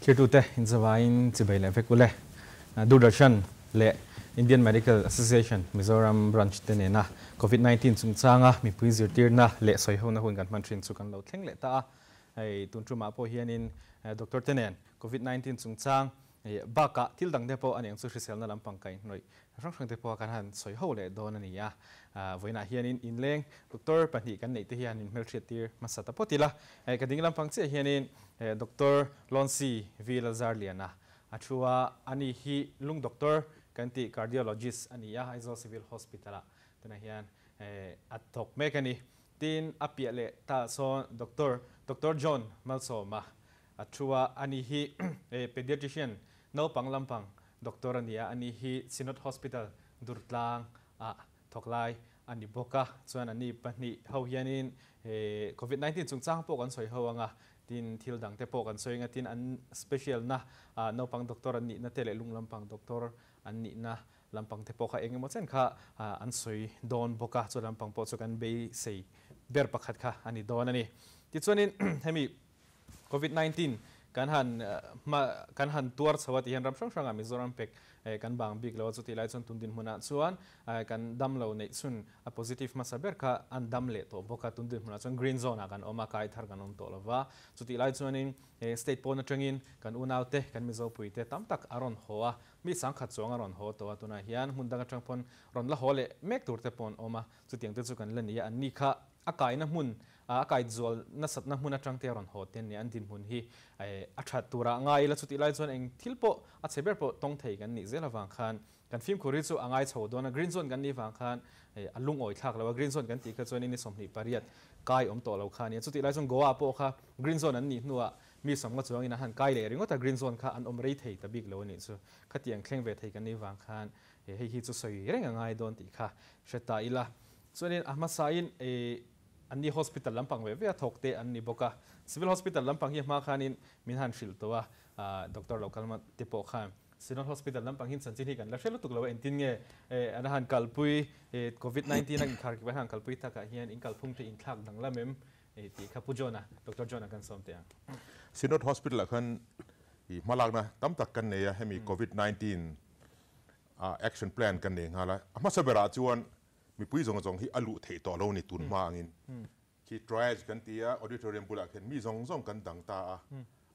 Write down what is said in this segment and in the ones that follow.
Thirtute inzawaiin chibai leh vek ule. Doordarshan leh Indian Medical Association Mizoram Branch te nena Covid 19 chungchanga mipui zirtirna leh sawihona hun kan hman thin chu kan lo thleng leh ta a. Hei tun tumah pawh hianin doctor te nen Covid 19 chungchang bakah thil dang te pawh a niang chu hriselna lampang kaihhnawih hrang hrang te pawh kan han sawi ho leh dawn a ni a. Vawiinah hianin inleng doctor pahnih kan neih te hian in hmelhriat tir hmasa ta phawt ila. Ka ding lampang chiah hianin Doctor Loncy V Lalzarliana a thu a, ani hi lung doctor kan tih cardiologist a ni a, Aizawl Civil Hospital ah tunah hian a thawk mek a ni. Tin, a piah leh ta sawn Doctor Doctor John Malsawma a thu a, ani hi pediatrician naupang lampang doctor a ni a, ani hi Synod Hospital Durtlang ah thawk lai a ni bawk a. Chuan ani pahnih ho hianin Covid 19 chungchang pawh kan sawi ho ang a, tin thil dang te pawh kan sawi ang a, tin an special na naupang doctor an nihna te leh lung lampang doctor an nihna lampang te pawh kha eng emaw chen kha an sawi dawn bawk a, chu lampang pawh chu kan beisei ber pakhat kha a ni dawn a ni. Tichuanin hemi Covid 19 kan han hma kan han tuar chho a tih hian ram hrang hrangah Mizoram pek kan bang bik lo a, chutih lai chuan tun dinhmunah chuan kan dam lo neih chhun a positive hmasa ber kha an dam leh tawh bawk a, tun dinhmunah chuan green zone ah kan awm a, kai thar kan awm tawh lo va, chutih lai chuanin state pawn atangin kan unaute kan Mizopuite tam tak a rawn haw a, mi sangkhat chuang a rawn haw tawh a, tunah hian hmun dang atang pawn rawn la haw leh mek tur te pawh an awm a, chutiang te chu kan la ni a, an ni kha a kaina hmun a kai zual nasatna hmun atang te a rawn haw te nia an dinhmun hi a that turah ngai ila chutih lai chuan eng thil pawh a chhe ber pawh tawng thei kan nih zel avang khan kan fimkhur hi chu a ngai chho dawn a, green zone kan nih vang khan a lungawi thlak lo a, green zone kan tih kha chuan in ni 28 kai awm tawh lo kha a nia, chutih lai chuan Goa pawh kha green zone an nih hnuah mi sawmnga chuangin an han kai leh ringawt a, green zone kha an awm rei thei ta bik lo a nih chu, khatiang thleng ve thei kan nih vang khan hei hi chu sawi reng a ngai dawn tih kha hre ta ila. Chuanin a hmasain an ni hospital lampang ve ve a thawk te an ni bawk a, civil hospital lampang hi a hma khanin min han hrilh tawh a, doctor lo kal te pawh khan Synod hospital lampang hin chanchin hi kan la hre lutuk lo a, engtin nge an han kalpui covid 19 a inkhar kip an han kalpui takah hian in kalphung te inthlak danglam em tih kha Pu John-a, Doctor John-a kan sawm teh ang. Synod hospital ah khan i hmalakna tam tak kan nei a, hemi covid 19 action plan kan nei nghal a, a hmasa berah chuan mipui zawng zawng hi a luh theih tawh lo ni tun hma angin khi triage kan ti a, auditorium bulah khian mi zawng zawng kan dang ta a,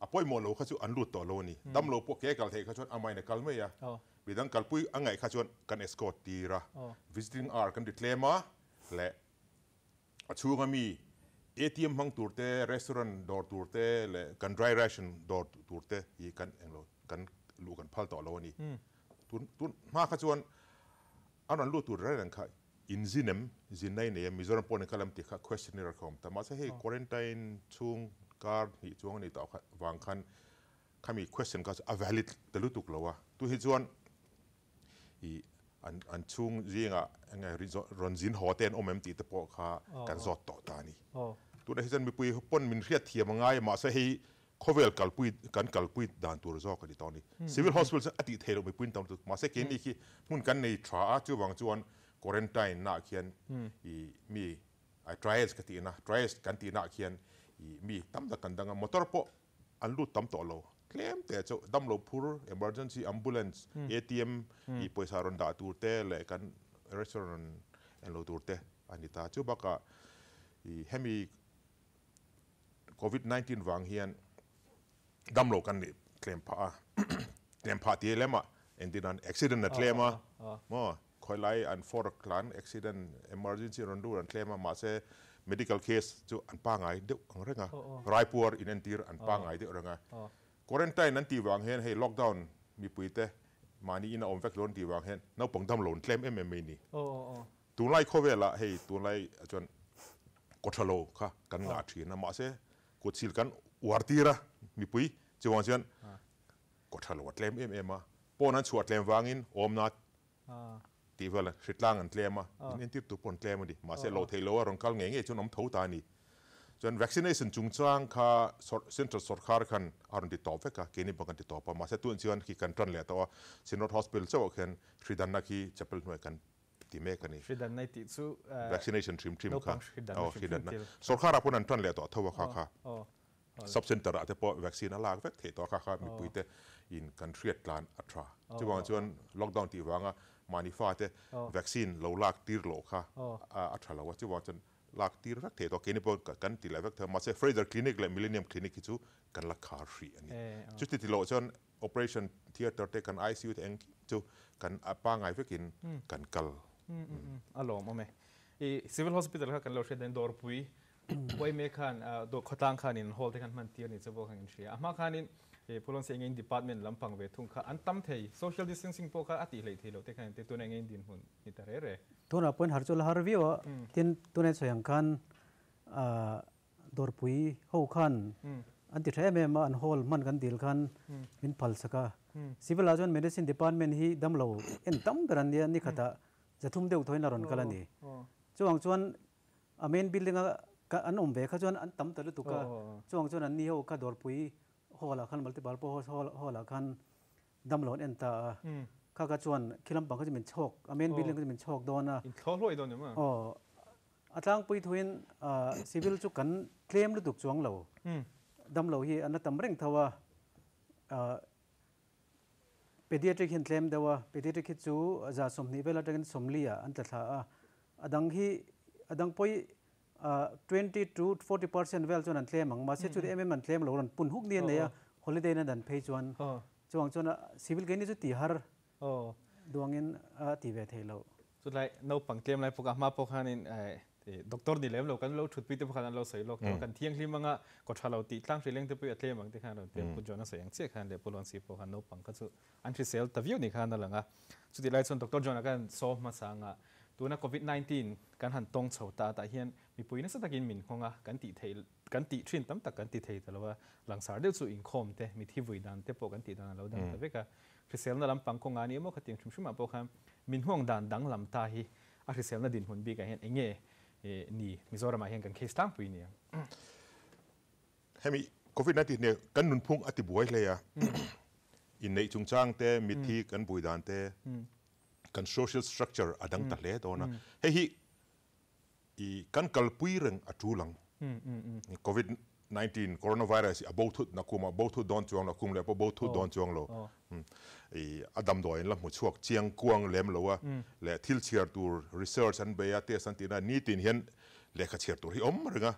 a pawimawh lo kha chu an lut tawh lo a ni. Damlo pawh ke kal theih kha chuan amahin a kal mai a, midang kalpui a ngaih kha chuan kan escort tir a, visiting hour kan ti tlem a leh a chhunga mi ATM hmang tur te, restaurant dawr tur te leh kan dry ration dawr tur te hi kan englo kan luh kan phal tawh lo a ni. Tun tun hma kha chuan a rawn lut tur reng reng kha in zin em, zinna i nei em, Mizoram pawh ni kha lam tih kha questionnaire kha awm ta. Mahse hei quarantine chhung kar hnih chuang a ni tawh kha vang khan khami question kha chu a valid ta lutuk lo a. Tu hi chuan i an an chhung zingah eng nge rawn zin haw te an awm em tih te pawh kha kan zawt tawh ta a ni. Tunah hi chuan mipui pawn min hriat thiam a ngai a, mahse hei khawvel kalpui kan kalpui dan tur zawk a ni tawh a ni. Civil hospital chu a tih theih loh mipui an tam lutuk mahse keini khi hmun kan nei tha a chuvang chuan quarantine naah khian i mi triage ka tihna triage kan tihna ah khian i mi tam tak kan dang a motor pawh an lut tam tawh lo tlem te chu damlo phur emergency ambulance ATM i pawisa rawn dah tur te leh kan restaurant rawn en lo tur te a ni ta chu bakah i hemi Covid 19 vang hian damlo kan nih tlem phah a, tlem phah tih lem ah engtin an accident a tlem a maw khawi lai an fork tlan accident emergency rawn lut an tlem a mahse medical case chu an pangai deuh ang reng a, raipuar in entir an pangai deuh reng a, quarantine an tih vang hian hei lockdown mipui te mahni in a awm vek lo an tih vang hian naupang damlo an tlem em em mai ni. Tunlai khawvelah hei tunlai chuan kawthalo kha kan ngah thin a, mahse kutsil kan uar tir a mipui chuvang chuan kawthalo a tlem em em a, pawn an chhuah tlem vangin awmna tih vel hritlang an tlem a, in entir tur pawh an tlem a ni, mahse loh theih loh a rawn kal ngei ngei chuan awm tho ta a ni. Chuan vaccination chungchang kha central sorkar khan a rawn ti tawp vek a, keini pawh kan ti tawp a, mahse tun chuan khi kan tan leh tawh a, Synod Hospital chauh ah khian hridanna khi chapel hnuai kan ti mek a ni. Hridanna i tih chu Vaccination hrim hrim kha. Naupang hridanna hrim hrim thil. Sorkar ah pawn an tan leh tawh tho a kha kha. Sub center ah te pawh vaccine a lak vek theih tawh a, kha kha mipui te in kan hriat tlan a tha. Chuvang chuan lockdown tih vanga mahni fate vaccine lo lak tir loh kha a tha lo a, chuvang chuan lak tir vek theih tawh keini pawh kan ti leh vek thei a, mahse Fraser Clinic leh Millennium Clinic hi chu kan la khar hrih a ni. Chuti ti loh chuan operation theatre te kan ICU te engkim chu kan a pangngai vekin kan kal. A lawmawm e. I Civil Hospital kha kan lo hriat dahin dawrpui Uaime khan khawtlang khanin hall te khan hman tir ni chu pawh khan kan hria. A hma khanin Phulon se engin department lampang ve thung kha an tam thei. Social distancing pawh kha a tih hleih thei loh te khan engtin tuna engin dinhmun ni ta re re. Tunah pawhin har chu la har viau a, tin tuna sawi ang khan dawrpui ho khan an ti tha em em a, an hall hman kan dil khan min phal sak a. Civil ah chuan medicine department hi damlo en tam ber an nia, nikhatah 300 deuh thawiin a rawn kal a ni. Chuvang chuan A main building a an awm ve kha chuan an tam ta lutuk a, chuang chuan an ni ho kha dawrpui hall ah khan multiple purpose hall ah khan damlo an en ta a, kha kha chuan khi lampang kha chu min chhawk, a main building kha chu min chhawk dawn a. In thlawh hluai dawn em a? Aw, a tlangpui thuin civil chu kan tlem lutuk chuang lo, damlo hi an la tam reng tho a, Pediatric hian tlem deuh a, pediatric hi chu 120 vel atangin 40 ah an tla thla a, a dang hi a dang pawi 20 to 40% vel chuan an tlem ang, mahse chuti em em an tlem lo rawn pun huk ni an nei a, holiday na dan phei chuan chuang chuan civil keini chu ti har duangin a ti ve thei lo. Chutlai naupang tlem lai pawh kha hma pawh khanin doctor ni lem lo kan lo thutpui te pawh khan an lo sawi lawk tawh a, kan thianghlim anga kaw tha lo tih tlang hri leng te pawh hi a tlem ang te khan rawn ti a, Pu John a sawi ang chiah khan leh Pu Luansi pawh khan naupang kha chu an hrisel ta viau ni khan a lang a. Chutih lai chuan Doctor John a kan saw hmasa anga tuna Covid 19 kan han tawng chho ta tah hian mipui nasa takin min nghawng a, kan tih theih kan tih thin tam tak kan ti thei ta lo a, langsar deuh chu inkhawm te, mithi vui dan te pawh kan tih dan a lo dang ta vek a. Hriselna lampang kawnga ni emaw khatiang hrim hrimah pawh khan min nghawng dan danglam ta hi a hriselna dinhmun bikah hian eng nge ni Mizoramah hian kan case tlangpui ni ang? Hemi Covid 19 nia kan nunphung a ti buai hle a, inneih chungchang te, mitthi kan bui dan te, kan social structure a dang ta hle dawn a. Hei hi I kan kalpui reng a tul ang. Covid 19 coronavirus hi a bo thut na kum a bo thut dawn chuang lo, kum leh pawh bo thut dawn chuang lo. I a damdawi an la hmu chhuak chiang kuang lem lo a, leh thil chhiar tur research an bei a, test an tih na nitin hian lehkha chhiar tur hi awm reng a.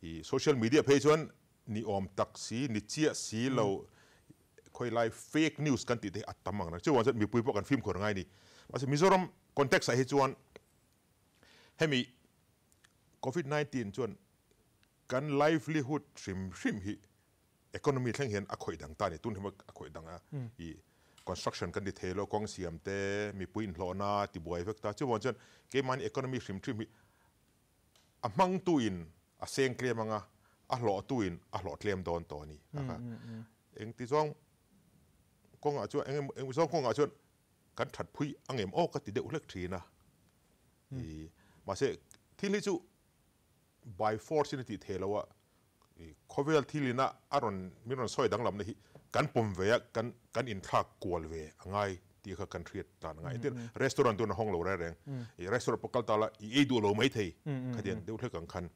I social media phei chuan ni awm tak si, ni chiah si lo, khawilai fake news kan tih te hi a tam ang reng. Chuvang chuan mipui pawh kan fimkhur ngai a ni. Mahse Mizoram context ah hi chuan Hemi Covid 19 chuan kan livelihood hrim hrim hi economy thleng hian a khawih dang ta a ni. Tun hi a khawih dang a, i construction kan ti thei lo, kawng siam te, mipui inhlawhna tibuai vek ta. Chuvang chuan keimahni economy hrim hrim hi a hmangtuin a seng tlem ang a, a hlawhtuin a hlawh tlem dawn tawh a ni. Engti zawng kawngah chuan eng zawng kawngah chuan kan that phui ang em aw ka ti deuh hlek thin a, i mahse thil hi chu by force in a tih thei lo a, i khawvel thil ina a rawn min rawn sawi danglamna hi kan pawm ve a, kan kan inthlak kual ve a ngai tih kha kan hriat tan a ngai. Tin, restaurant tuna hawng lo reng reng, i restaurant pawh kal ta la i ei duh lo mai thei khatiang deuh hlek ang khan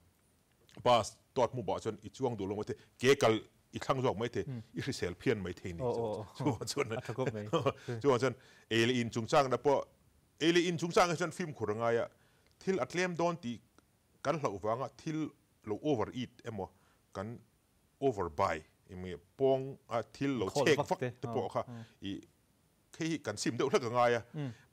Bus tawt hmu bah chuan i chuang duh lo mai thei, ke kal i thlang zawk mai thei, i hrisel phian mai thei ni. Chuvang chuan chuvang chuan ei leh in chungchang na pawh ei leh in chungchang hi chuan fimkhur a ngai a, thil a tlem dawn tih kan hlauh vanga thil lo over eat emaw kan over buy emaw pawng a thil lo chhek vak te pawh kha i hei hi kan sim deuh hlek a ngai a,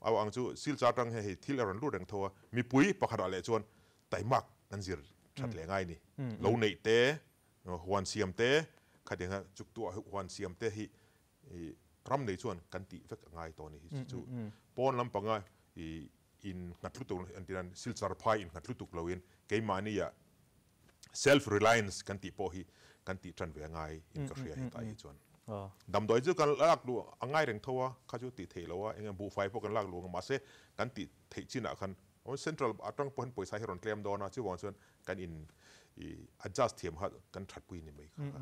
au ang chu silchar tang hian hei thil a rawn lut reng tho a, mipui pakhatah leh chuan taimak kan zir that leh ngai ni. Lo neih te, huan siam te, khatiang hian chuktuah huan siam te hi ram nei chuan kan tih vek a ngai tawh a ni. Hi chu pawn lampanga in nghat lutuk an tih nan silchar phai in nghat lutuk loin keimahnia self reliance kan tih pawh hi kan tih tan ve a ngai in ka hria hetah hi chuan. Damdawi chu kan lak luh a ngai reng tho a, kha chu tih theih loh a, eng buhfai pawh kan lak luh ang mahse kan tih theih chinah khan central atang pawh hian pawisa hi rawn tlem dawn a, chuvang chuan kan in adjust thiam kha kan thatpui ni mai kha.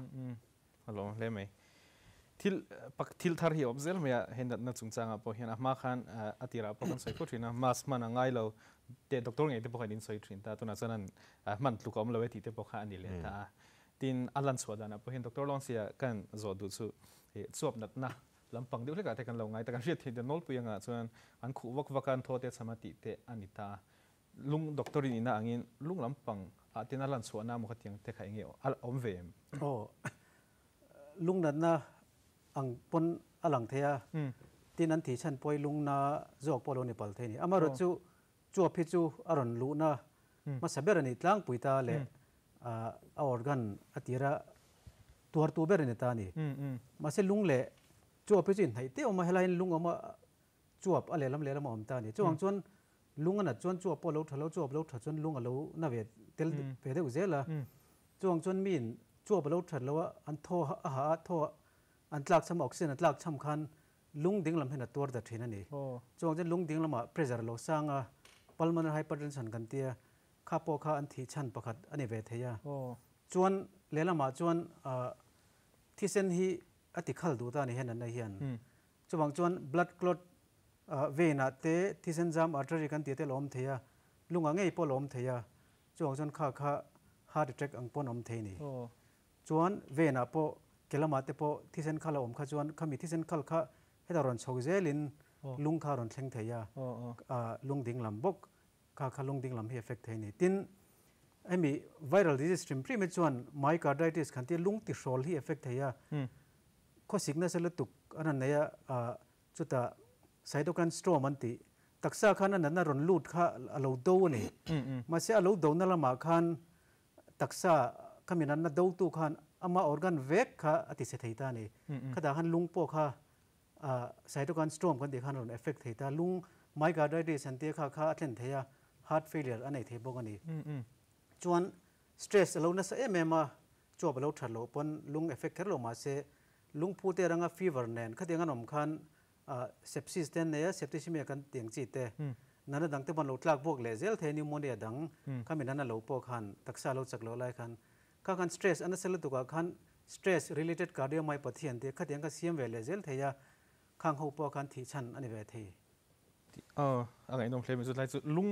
A lawm hle mai. Thil pak thil thar hi a awm zel mai a, he natna chungchangah pawh hian a hma khan a tirah pawh kan sawi fo thin a, mask hman a ngai lo te doctor ngei te pawh khan in sawi thin ta, tunah chuan an hman tluk a awm lo e tih te pawh kha a ni leh ta a. Tin, a lan chhuah danah pawh hian Doctor Lawngsia kan zawh duh chu chuap natna lampang deuh hlekah te kan lo ngai ta. Kan hriat theih dan nawlpui angah chuan an khuh vak vak a, an thaw te chham a tih te a ni ta. Lung doctor in ina angin lung lampang ah ten a lan chhuahna maw khatiang te kha enge a awm ve em? Aw, lung natna ang pawn a lang thei a, tin an thihchhan pawh hi lungna zawk pawh a lo ni pal thei a ni. Amaherawhchu chuap hi chu a rawn luhna hmasa ber a nih tlangpui ta leh a organ a tira tuartu ber a ni ta a ni. Mahse lung leh chuap hi chu inhnaih teh awm a, helaiin lung awm a chuap a lehlam lehlam a awm ta a ni. Chuvang chuan lung a nat chuan chuap pawh a lo tha lo, chuap lo tha chuan lung a lo na ve tel ve deuh zel a. Chuvang chuan miin chuap a lo that lo a, an thaw a ha a, thaw an tlak cham a, oxygen a tlak cham khan lung dinglam hian a tuar ta thin a ni. Chuvang chuan lung dinglamah pressure a lo sang a, pulmonary hypertension kan tia, kha pawh kha an thih chhan pakhat a ni ve thei a. Chuan lehlamah chuan thisen hi a ti khal duh ta a ni hian an nei hian. Chuvang chuan blood clot vein ah te thisen zam artery kan tih te la awm thei a, lungah ngei pawh la awm thei a, chuvang chuan kha kha heart attack ang pawn awm thei a ni. Chuan vein ah pawh ke lamah te pawh thisen khal a awm kha chuan khami thisen khal kha heta rawn chho zelin lung kha a rawn thleng thei a, lung ding lam bawk kha kha lung ding lam hi effect thei a ni. Tin, hemi viral disease hrim hrim hi chuan myocarditis khan tia lung tihrawl hi effect thei a, khawsik nasa lutuk an rawn nei a, chutah cytokine storm an tih taksa khan a natna rawn lut kha a lo do a ni. Mahse a lo dona lamah khan taksa khami natna dotu khan ama organ vek kha a ti chhe thei ta a ni. Khatah khan lung pawh kha cytokine storm kan tih khan a rawn effect thei ta. Lung myocarditis an tia kha kha a thlen thei a, heart failure a nei thei bawk a ni. Chuan stress a lo nasa em em a, chuap a lo that loh pawn lung effect kher lo mahse lungphu te ranga fever nen khatiang an awm khan sepsis te an nei a, septicemia kan tih ang chi te nana dang te pawn lo tlak buak leh zel thei pneumonia dang khami nana lo pawh khan taksa a lo chak loh lai khan kha khan stress a nasa lutuk ah khan stress related cardiomyopathy an tih a khatiang kha siam ve leh zel thei a, khang ho pawh khan thih chhan a ni ve thei. Aw a ngaihnawm hle mai chu tlai chu lung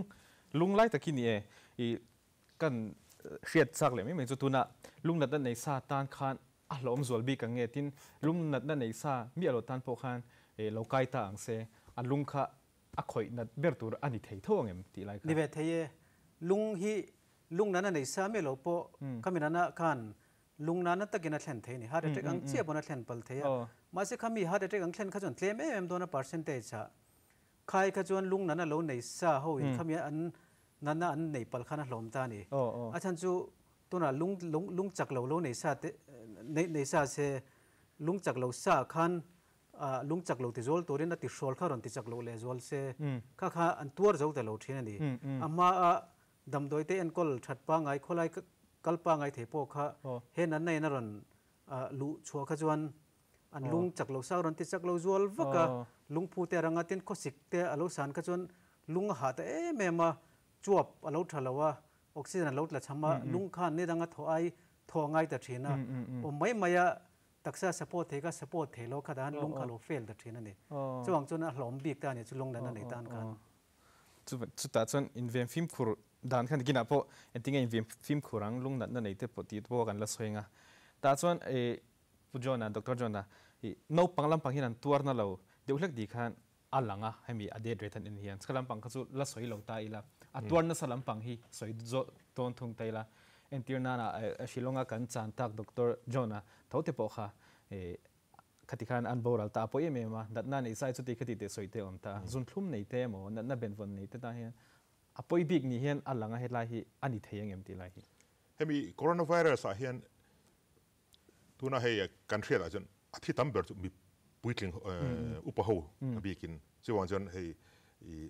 lung lai tak hi ni e i Kan hriat chak leh mai mai chu tunah lungnatna nei sa tan khan a hlawm zual bik ang nge tin lungnatna nei sa miah lo tan pawh khan lo kai ta ang se a lung kha a khawih nat ber tur a ni thei tho ang em tih lai kha. Ni ve thei e, lung hi lungnatna nei sa miah lo pawh khami nana khan lungnatna takin a thlen thei a ni, heart attack ang chiah pawn a thlen pal thei a, mahse khami heart attack ang thlen kha chuan tlem em em dawn a percentage ah khai kha chuan lungnatna lo nei sa ho in khami an Natna an nei palh khan a hlawm ta a ni. A chhan chu tunah lung lung lung chak lo lo nei sa te nei nei sa se lung chak lo sa khan lung chak lo ti zual turin a ti hrawl kha rawn ti chak loh leh zual se kha kha an tuar zo ta lo thin a ni. A hma a damdawi te enkawl that pangai khawlai kal pangai thei pawh kha he natna in a rawn luh chhuah kha chuan an lung chak lo sa rawn ti chak lo zual vak a, lungphu te a rang a, tin khawsik te a lo san kha chuan lung a hah ta em em a, chuap a lo tha lo a, oxygen a lo tla cham a, lung khan ni danga thaw ai thaw a ngai ta thin a, awm mai mai a taksa support thei kha support thei lo kha dan lung kha a lo fail ta thin a ni. Chuvang chuan a hlawm bik ta a ni chu lung dan a nei tan khan. Chutah chuan inven fimkhur dan khan nikinah pawh engtinge inven fimkhur ang lung natna nei te pawh tih pawh kan la sawi ang a. Tah chuan Pu John-a, Doctor John-a i naupang lampang hian an tuar na lo deuh hlek tih khan a lang a, hemi a death rate an en hian. Chka lampang kha chu la sawi lo ta ila, a tuar nasa lampang hi sawi zawh dawn thung ta ila. Entir nana Shillong-a kan chan tak Doctor John-a tho te pawh kha khati khan an boral ta a pawi em em a, natna nei sai chuti khati teh sawi te a awm ta a, zunthlum nei te emaw natna benvawn nei te tan hian a pawi bik ni hian a lang a hetlai hi a ni thei ang em tih lai hi. Hemi coronavirus ah hian Tuna hei kan hriat ah chuan a thi tam ber chu mi puitling upa ho a bikin chuvang chuan hei i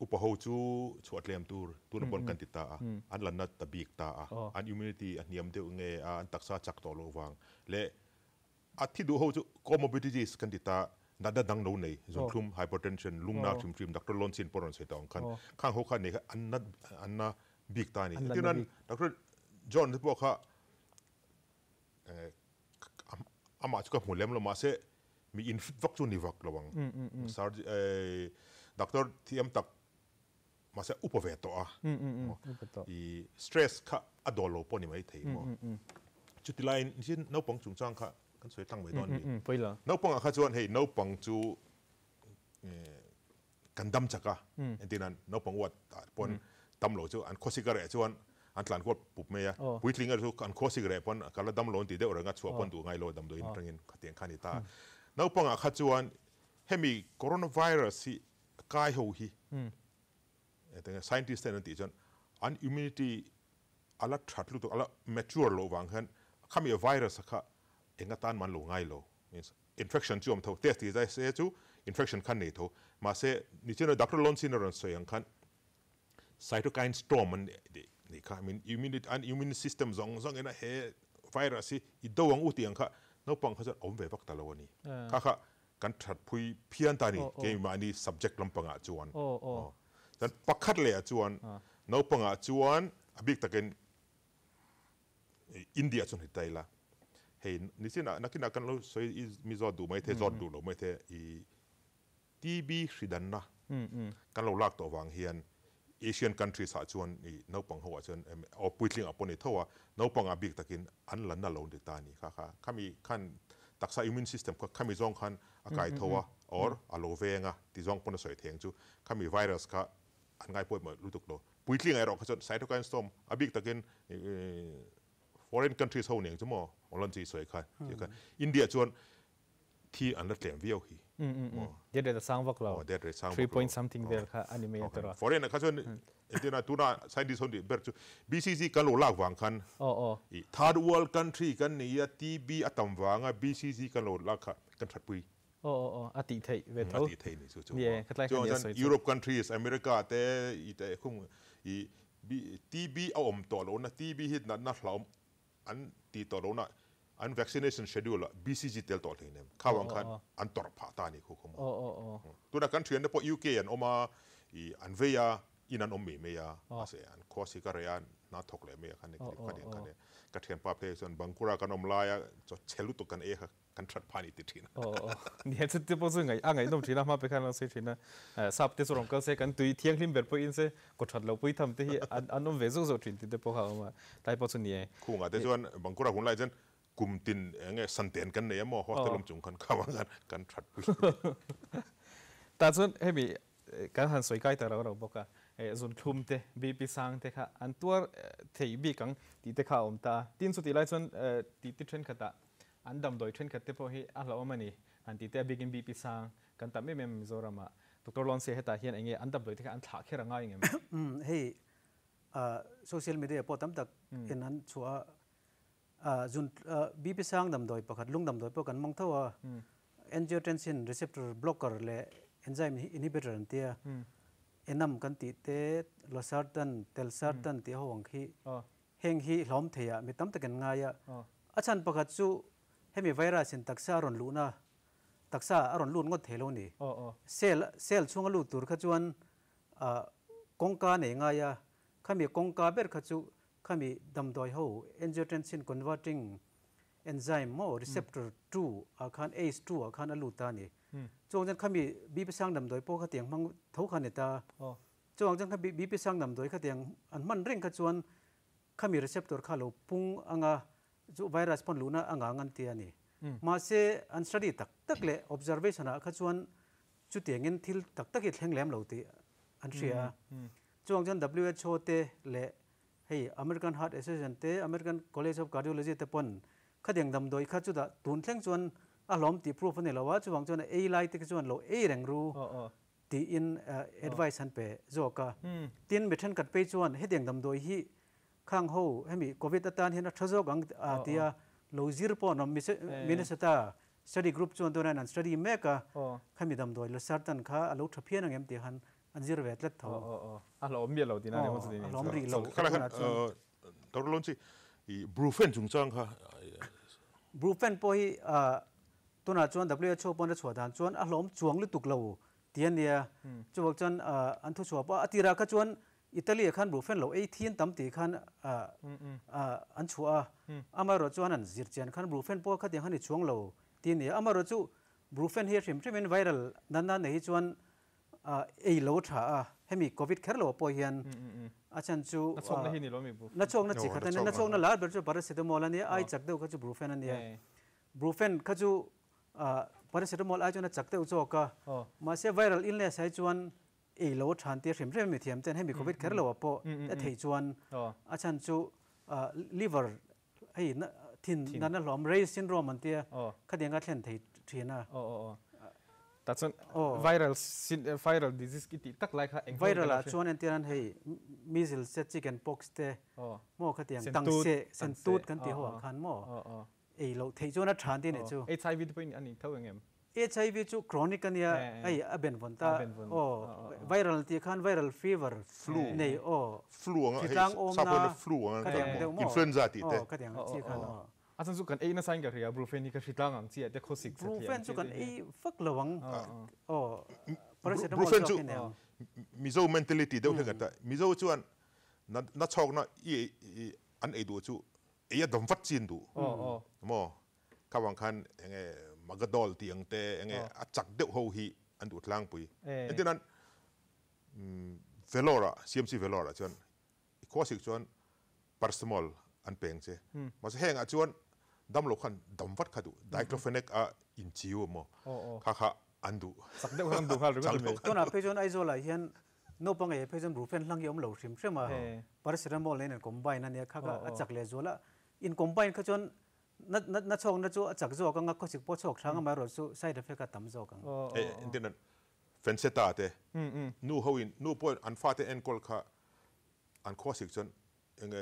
upa ho chu chhuah tlem tur tuna pawn kan ti ta a, an la nat ta bik ta a, an immunity a hniam deuh nge a, an taksa a chak tawh loh vang leh a thi duh ho chu comorbidities kan ti ta, natna dang lo nei zunthlum, hypertension, lungna hrim hrim doctor Loncin pawh rawn sawi tawh ang khan khang ho kha nei kha an nat an na bik ta a ni. Engtirnan Doctor John te pawh kha Amah chu ka hmu lem lo mahse mi in fit vak chu ni vak lo ang. Doctor thiam tak mahse upa ve tawh a. I stress kha a dawl lo pawh ni mai thei maw. Chuti laiin nichin naupang chungchang kha kan sawi tlang mai dawn a ni. Pawilo. Naupangah kha chuan hei naupang chu kan dam chak a, entirnan naupang uat ah pawn tam lo chu an khawsik a reh chuan an tlan kual pup mai a, puitling erawh chu an khawsik reh pawn ka la dam lo an ti deuh reng a, chhuah pawn duh ngai lo damdawiin atangin khatiang kha a ni ta a. Naupangah kha chuan hemi coronavirus hi kai ho hi Engtinge scientist ten an tih chuan an immunity a la that lutuk, a la mature loh vang hian khami virus a kha eng atan man lo ngai lo. Means infection chu awm tho, test tih zai se chu infection khan nei tho. Mahse nichina Doctor Lonsin a rawn sawi ang khan cytokine storm an neih kha, I mean immunity, an immune system zawng zawng ina he virus hi i do ang u tih ang kha naupang kha chuan a awm ve vak ta lo a ni. Kha kha Kan that phui phian ta ni keimahni subject lampangah chuan. Chuan pakhat lehah chuan naupangah chuan a bik takin India chuan hei ta ila hei nichinah nakinah kan lo sawi i mi zawt duh maithei zawt duh lo maithei i TB hridanna kan lo lak tawh vang hian Asian countries ah chuan i naupang ho ah chuan aw puitling ah pawh ni tho a, naupang ah bik takin an la na lo ni ta a ni. Kha kha khami khan taksa immune system kha khami zawng khan a kai tho a or a lo veng a ti zawng pawn a sawi thei ang chu. Khami virus kha an ngai pawimawh lutuk lo. Puitling ah erawh kha chuan cytokine storm a bik takin foreign countries ho nen chu maw awlon chi sawi kha India chuan thi an la tlem viau hi. Death rate a sang vak lo. Death rate sang vak lo. 3 point something vel kha a ni mai a tawrh a. Foreign ah kha chuan entirna tuna scientist ho nih ber chu BCG kan lo lak vang khan i third world country kan ni a TB a tam vanga BCG kan lo lak kha kan thatpui. A tih theih ve tho. A tih theih ni chu chu. Chuan Europe countries America te i te khung i TB a awm tawh lohna TB hi natna hlauhawm An ti tawh lo na an vaccination schedule ah BCG tel tawh hlei nem. Kha vang khan an tawrh phah ta a ni khu khaw maw. Tunah kan thiante pawh UK an awm a, i an vei a, in an awm mai mai a, mahse an khua sik a reh a, hna thawk leh mai a khan kha khan ka thianpa phei chuan Bankura kan awm lai a, chaw chhe lutuk kan ei kha kan that pha ni ti thin a. Aw aw nia chu te pawh chu ngaih a ngaihnawm thin a hma pe khan lo sawi thin a sap te chu rawn kal se kan tui thianghlim ber pawhin se kaw that lo pui tham te hi an an awm ve zauh zauh thin tih te pawh kha a awm a tlai pawh chu ni e. Khungah te chuan Bankura hun lai chuan kum tin eng nge santen kan nei emaw hostel awm chung khan kha vang khan kan that pui. Tah chuan hemi kan han sawi kai ta rau rau bawk a zun thlum te BP sang te kha an tuar thei bik ang tih te kha a awm ta a tin chutih lai chuan tih te thenkhatah An damdawi thenkhat te pawh hi a hlauhawm a ni. Han tih te a bikin BP sang kan tam em em Mizoram ah. Doctor Lonse hetah hian enge an damdawi te kha an thlah kher a ngai ngem? Hei social media pawh tam tak in an chhuah a, zun BP sang damdawi pakhat lung damdawi pawh kan hmang tho a, angiotensin receptor blocker leh enzyme inhibitor an tia, enam kan tih te, losartan, telsartan tih ho ang khi Heng hi hlawm thei ah mi tam tak an ngai a. A chhan pakhat chu hemi virus in taksa a rawn luhna, taksa a rawn lut ngawt thei lo ni. Cell, cell chhunga lut tur kha chuan kawngka nei ngai a, khami kawngka ber kha chu khami damdawi ho angiotensin converting enzyme maw receptor 2 ah khan ACE2 ah khan a lut ta a ni. Chuang chuan khami BP sang damdawi pawh kha tiang hmang tho kha a ni ta. Chuang chuan kha BP sang damdawi kha tiang an hman reng kha chuan khami receptor kha lo pung anga chu virus pawn luhna a ngang an ti a ni. Mahse an study tak tak leh observation ah kha chuan chutiangin thil tak tak hi thleng lem lo tih an hria a. Chuang chuan WHO te leh hei American Heart Association te American College of Cardiology te pawn khatiang damdawi kha chutah tun thleng chuan a hlawm tih proof a ni lo a, chuvang chuan a ei lai te kha chuan lo ei reng ru. Tiin advice an pe zawk a. Tin, mi thenkhat phei chuan hetiang damdawi hi khang ho hemi Covid atan hian a tha zawk ang a tia lo zir pawh an awm. Minnesota study group chuan tunah an study mek a, khami damdawi losartan kha a lo tha phian ang em tih khan an zir ve tlat tho. A hlawm miah lo tihna a ni maw chuti ni? A hlawm rih lo. Khalai khan Torlon chi Brufen chungchang kha. Brufen pawh hi Tunah chuan WHO pawn a chhuah dan chuan a hlawm chuang lutuk lo ti a nia. Chuvang chuan an thu chhuah pawh a tirah kha chuan Italy ah khan Brufen lo ei thin tam tih khan an chhuah a. Amaherawh chuan an zir chian khan Brufen pawh khatiang khan i chuang lo ti a nia. Amaherawh chu Brufen hi a hrim hrimin viral natna nei hi chuan Ei lo tha a hemi covid kher lo pawh hian a chan chu na chhawk na hi ni lo mi brufen na chhawk na chi khat ani na chhawk na lar ber chu paracetamol ania ai chak deuh kha chu brufen ania brufen kha chu paracetamol ai chuan a chak deuh zawk a mahse viral illness ai chuan ei lo than te hrim hrim mi thiam ten hemi covid kher lo pawh a thei chuan a chan chu liver hei thin na hlawm Reye syndrome an tia khatianga thlen thei thina. Ta chuan viral viral disease ki ti tak lai kha eng viral a chuan en tiran hei measles te chicken pox te mo khatiang tang se sentut kan ti ho khan mo ei lo thei chuan a than ti ne chu. HIV te pawh ani tho engem? HIV chu chronic ania ai a ben von ta o viral ti khan viral fever flu nei o flu anga hei sapon flu anga influenza ti te khatiang chi khan o asan chu kan ei na sain ka ria brufen hi ka hritlang ang chi te khosik sa brufen chu kan ei fak lawang o paracetamol brufen chu Mizo mentality deuh hlek ta Mizo chuan na chhawk na i an ei du chu ei a dam vat chin du mo kawang khan enge magadol ti ang te enge a chak deuh ho hi an du tlang pui entinan Velora CMC Velora chuan khosik chuan paracetamol an peng che ma se henga chuan dam lo khan dam vat kha du diclofenac a in chiu mo kha kha an du sak deuh an du khal ru me tona pe chuan Aizawl ah hian no pang e pe chuan brufen hlang hi om lo hrim hrema paracetamol nen combine ania kha kha a chak le zola in combine kha chuan na na chok na chu a chak zo ka nga khosik po chok thanga mai ro chu side effect a tam zo kang e internet fenceta te nu hoin nu point an fa te en kol kha an khosik chuan enge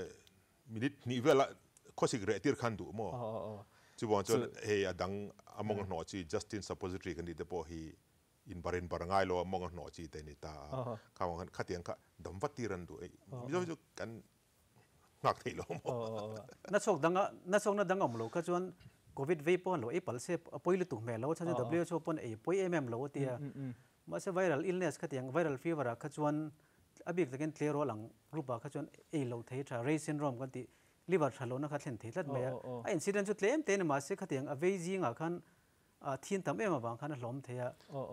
minute ni vela khosik re tir khan du mo chu bon chuan hei adang among no chi Justin suppository kan ni te po hi in barin barangai lo among no chi te ni ta kha wang kha tiang kha dam vat tiran du e mi zo kan ngak thei lo mo na chok danga na chok na danga om lo kha chuan covid ve pon lo e pal se poilu tu me lo cha WHO pon e poi mm lo tia ma se viral illness kha tiang viral fever kha chuan abik takin clear lang rupa kha chuan e lo thei tha Reye syndrome kan ti liver thalo na kha thlen thei tlat mai a incident chu tlem te ma se kha tiang a vei zinga khan thin tam em awang khan hlom theia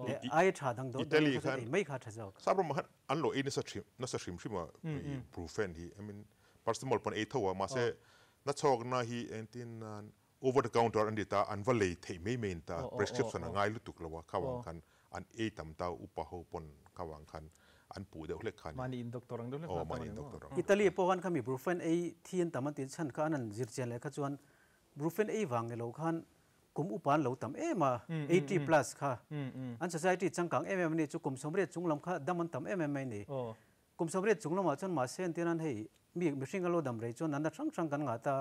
le ai tha dang do Italy khan mai kha tha jok sabrom khan an lo in sa thrim na sa hrim hrima brufen hi I mean paracetamol pon ei thowa ma se na chok na hi entin over the counter an dita an va lei thei mei mein ta prescription ngai lutuk lawa khawang khan an ei tam ta upa ho pon khawang khan an pu deuh hlek khan mani in doctor ang deuh hlek mani in doctor Italy po kan khami brufen ei thian tam an tin chan kha an zir chen le kha chuan brufen ei wang lo khan kum upan lo tam ema 80 plus kha an society changkang em em ni chu kum somre chunglam kha dam an tam em em mai ni kum somre chunglam a chuan ma sen tin an hei mi mihring lo dam rei chuan nan thang thang kan nga ta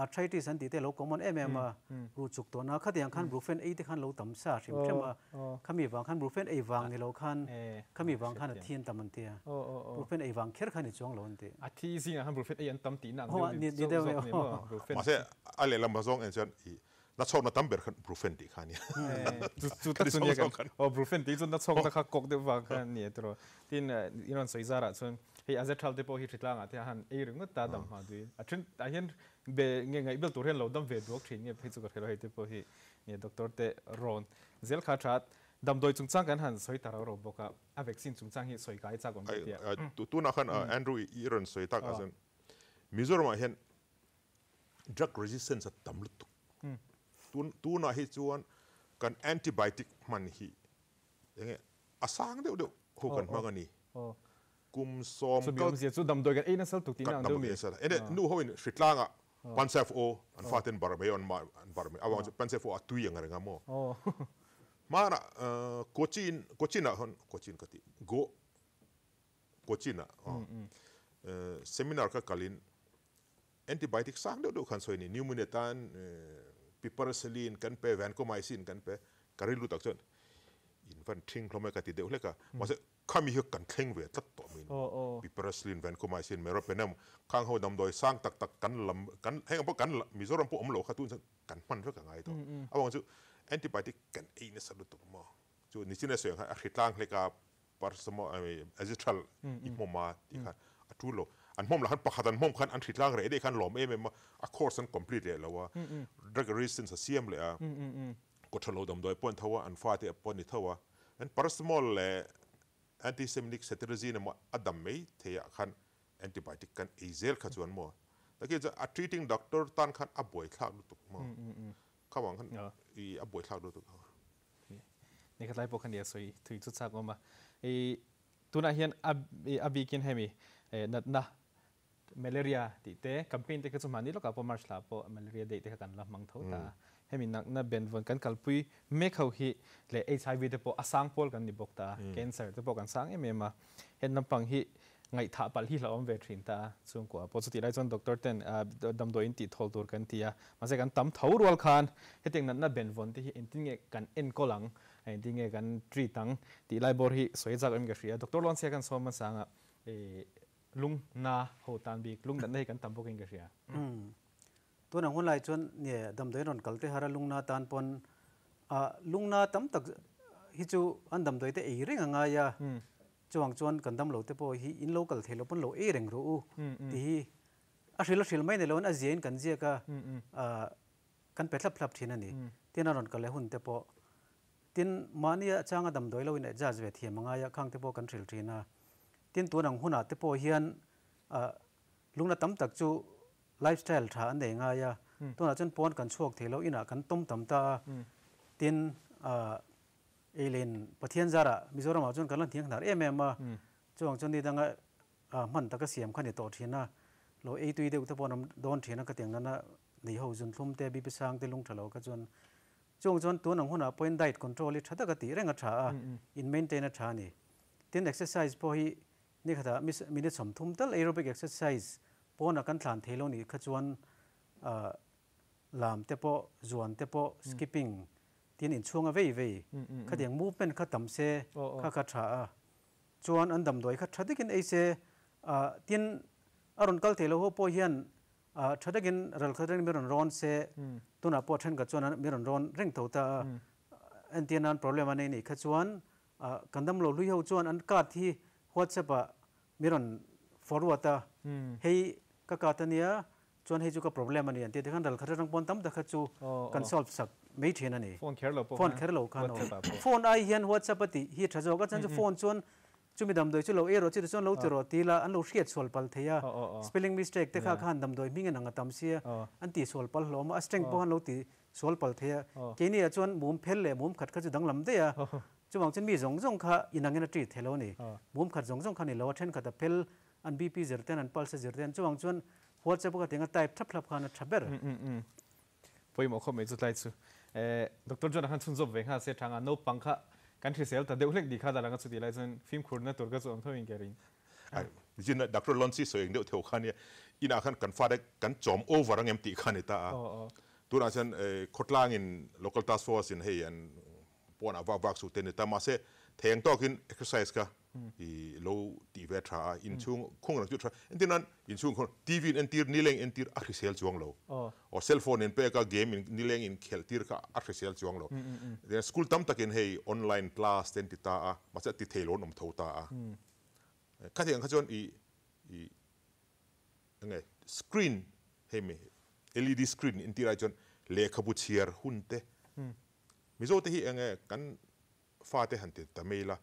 arthritis an ti te lo common em em a ru chuk to na khatiang khan brufen ei te khan lo tam sa hrim hrema khami wang khan brufen ei wang ni lo khan khami wang khan a thian tam an tia brufen ei wang kher khan ni chuang lo an ti a thi zing a han brufen ei an tam ti na ni ni deuh brufen ma se ale lam zong en chuan i na chok na tam ber khan brufen ti khan ni chu ta chu ni kan o brufen ti chu na chok ta kha kok de wang khan ni tro tin iron soizara chuan hei azethal te po hi thitlang a te han ei ringot ta dam ma dui a then a hian be nge ngai bel tur hian lo dam ve duak thin nge phei chu ka khelo hei te po hi ni doctor te ron zel kha that dam doi chungchang kan han soi taro ro boka a vaccine chungchang hi soi kai cha kom tia tu na khan Andrew iron soi tak azan Mizoram a hian drug resistance a tam lutuk tu na hi chuan kan antibiotic man hi enge asang deuh deuh ho kan mangani kum som kal chu dam doi kan ei na sal tuk ti na ang deuh mi ene nu hoin hritlanga pansef o an faten barme on ma an barme awang chu pansef o atui ang renga mo mana Cochin Cochin hon Cochin kati go Cochin seminar ka kalin antibiotic sang deuh deuh khan soini pneumonia tan piperacillin kan pe vancomycin kan pe karilu tak chuan in van thing hlome ka ti deuh hleka ma se khami hi kan thleng ve tlat to min piperacillin vancomycin meropenem khang ho dam doi sang tak tak kan lam kan heng po kan Mizoram po om lo kha tun kan man ve ka ngai to awang chu antibiotic kan ei na sa lutuk mo chu ni china seng a hritlang hleka paracetamol azithral i moma ti kha atu lo an mom la han pakhat an mom khan an hritlang re de khan lom em em a course an complete le lawa drug resistance a siam le a ko thalo dam doi pon thawa an fa te pon ni thawa an paracetamol le Antihistaminic cetirizine emaw a dam mai thei ah khan antibiotic kan ei zel kha chuan maw takin chuan a treating doctor tan khan a buaithlak lutuk maw kha vang khan i a buaithlak lutuk ang. Ni khat lai pawh kha nia sawi thui chu chak awm a, i tunah hian a bikin hemi natna Malaria tih te campaign te kha chu mahni lawkah pawh March thla pawh Malaria day te kha kan la hmang tho ta a. Hemi nakna benvawn kan kalpui mek ho hi leh HIV te pawh a sang pawl kan ni bawk ta a, cancer te pawh kan sang em em a. Heng lampang hi ngaihthah palh hi hlauhawm ve thin ta a, chhungkua pawh chutih lai chuan doctor ten damdawi in tih thawl tur kan ti a, mahse kan tam tho rual khan hetiang natna benvawn te hi engtin nge kan enkawl ang, engtin nge kan treat ang tih lai bawr hi sawi chak awm ka hria. Doctor Lawnchhia kan sawm hmasa anga Lung na ho tan bik, lung natna hi kan tam bawkin ka hria. Tun ang hun lai chuan nge damdawi rawn kal te har a lung na tan pawn lung na tam tak hi chu an damdawi te ei reng a ngai a, chuang chuan kan damlo te pawh hi in lo kal thei lo pawn lo ei reng rawh u tih hi a hril a hril mai ni loin a ziain kan ziak a, kan pe thlap thlap thin a ni. Tin a rawn kal leh hun te pawh Tin, mahnia changa damdawi lo in adjust ve thiam a ngai a, khang te pawh kan hrilh thin a. Tin, tun ang hunah te pawh hian lungna tam tak chu lifestyle tha an nei ngai a, tunah chuan pawn kan chhuak thei lo, inah kan tawm tam ta a. Tin, ei len Pathian zarah Mizoramah chuan kan la hniang hnar em em a, chuvang chuan ni danga hman taka siam kha ni tawh thin a, lo ei tui deuh te pawh an awm dawn thin a, ka tiang nana nei ho zunthlum te, BP sang te, lung tha lo kha chuan Chung chuan tun ang hunah pawhin diet control hi tha taka tih reng a tha a, in maintain a tha a ni. Tin, exercise pawh hi ni khatah minute 30 tal aerobic exercise pawnah kan thlan thei lo nih kha chuan lam te pawh, zuan te pawh, skipping tin inchhunga vei vei khatiang movement kha tam se kha kha tha a. Chuan an damdawi kha tha takin ei se, tin a rawn kal thei lo ho pawh hian Tha takin ral khat reng mi rawn rawn se, tunah pawh thenkhat chuan mi rawn rawn reng tho ta a, entir nan problem a nei nih kha chuan kan damlo hlui ho chuan an card hi WhatsApp ah mi rawn forward a, hei ka card a nia chuan hei chu ka problem a ni an ti a, tikhan ral khat atang pawn tam tak kha chu kan solve sak mai thin a ni. Phone kher lo pawh khan WhatsApp ah pawh. Phone ai hian WhatsApp a tih hi tha zawk a, chuan chu phone chuan Chumi damdawi chu lo ei rawh, chutah chuan lo ti rawh ti ila an lo hriat sual pal thei a, spelling mistake te kha khan damdawi hming in ang a tam sia, an tih sual pal hlawm a, a strength pawh khan lo ti sual pal thei a, keini ah chuan mum phel leh mum khat kha chu danglam daih a, chuvang chuan mi zawng zawng kha inangin a treat thei lo a ni, mum khat zawng zawng kha ni lo a, thenkhat a phel, an BP zir ten, an pulse zir ten, chuvang chuan WhatsApp a ka tinga type thlap thlap khan a tha ber. Pawimawh khawp mai chu tlai chu. Doctor John a khan chhunzawp ve nghal se thanga naupang kha kan hrisel ta deuh hlek dih kha dah langa chutih lai chuan fimkhurna tur kha chu awm tho in ka ring. Nichin Doctor Loncy sawi eng deuh theuh kha nia inah khan kan fate kan chawm over ang em tih kha ni ta a. Tunah chuan khawtlangin local task force in hei an pawnah vak vak suh te ni ta mahse theng tawkin exercise kha i lo tih ve tha a, inchhung khung rang chu tha entir nan inchhung khung TV in entir nileng entir a hrisel chuang lo aw cell phone in pek a game in nileng in khelh tir kha a hrisel chuang lo then school tam takin hei online class te an ti ta a mahse a ti thei lo an awm tho ta a khatiang kha chuan i i enge screen hei mi LED screen entir ai chuan lehkhabu chhiar hun te Mizo te hi enge kan fate han ti ta mai la,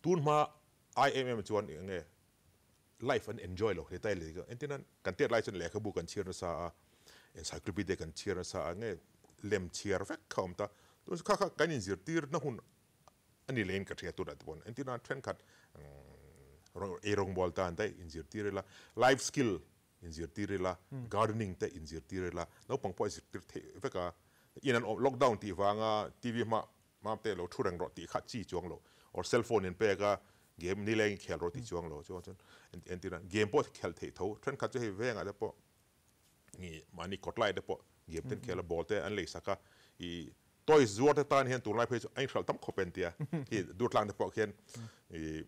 tun hma IMM chuan eng nge life an enjoy lo hle ta i leh entir nan kan tet lai chuan lehkhabu kan chhiar nasa a, encyclopedia kan chhiar nasa a, nge lem chhiar vek kha a awm ta, tun kha kha kan inzirtir na hun a ni leh in ka hria tunah te pawh entir nan thenkhat eirawngbawl tan te inzirtir ila, life skill inzirtir ila, gardening te inzirtir ila, naupang pawh a zirtir theih vek a, in an awm lockdown tih vanga TV hma mam te lo thu reng rawh tih kha chi chuang lo or cell phone in pek a game nileng in khel rawh tih chuang lo chuan chuan entir a game pawh khel theih tho thenkhat chu hei vengah te pawh ih mahni kawt lai te pawh game ten khel a ball te an lei sak a ih toys zuar te tan hian tunlai phei chu a inhralh tam khawp en tia khi durtlang te pawh khian ih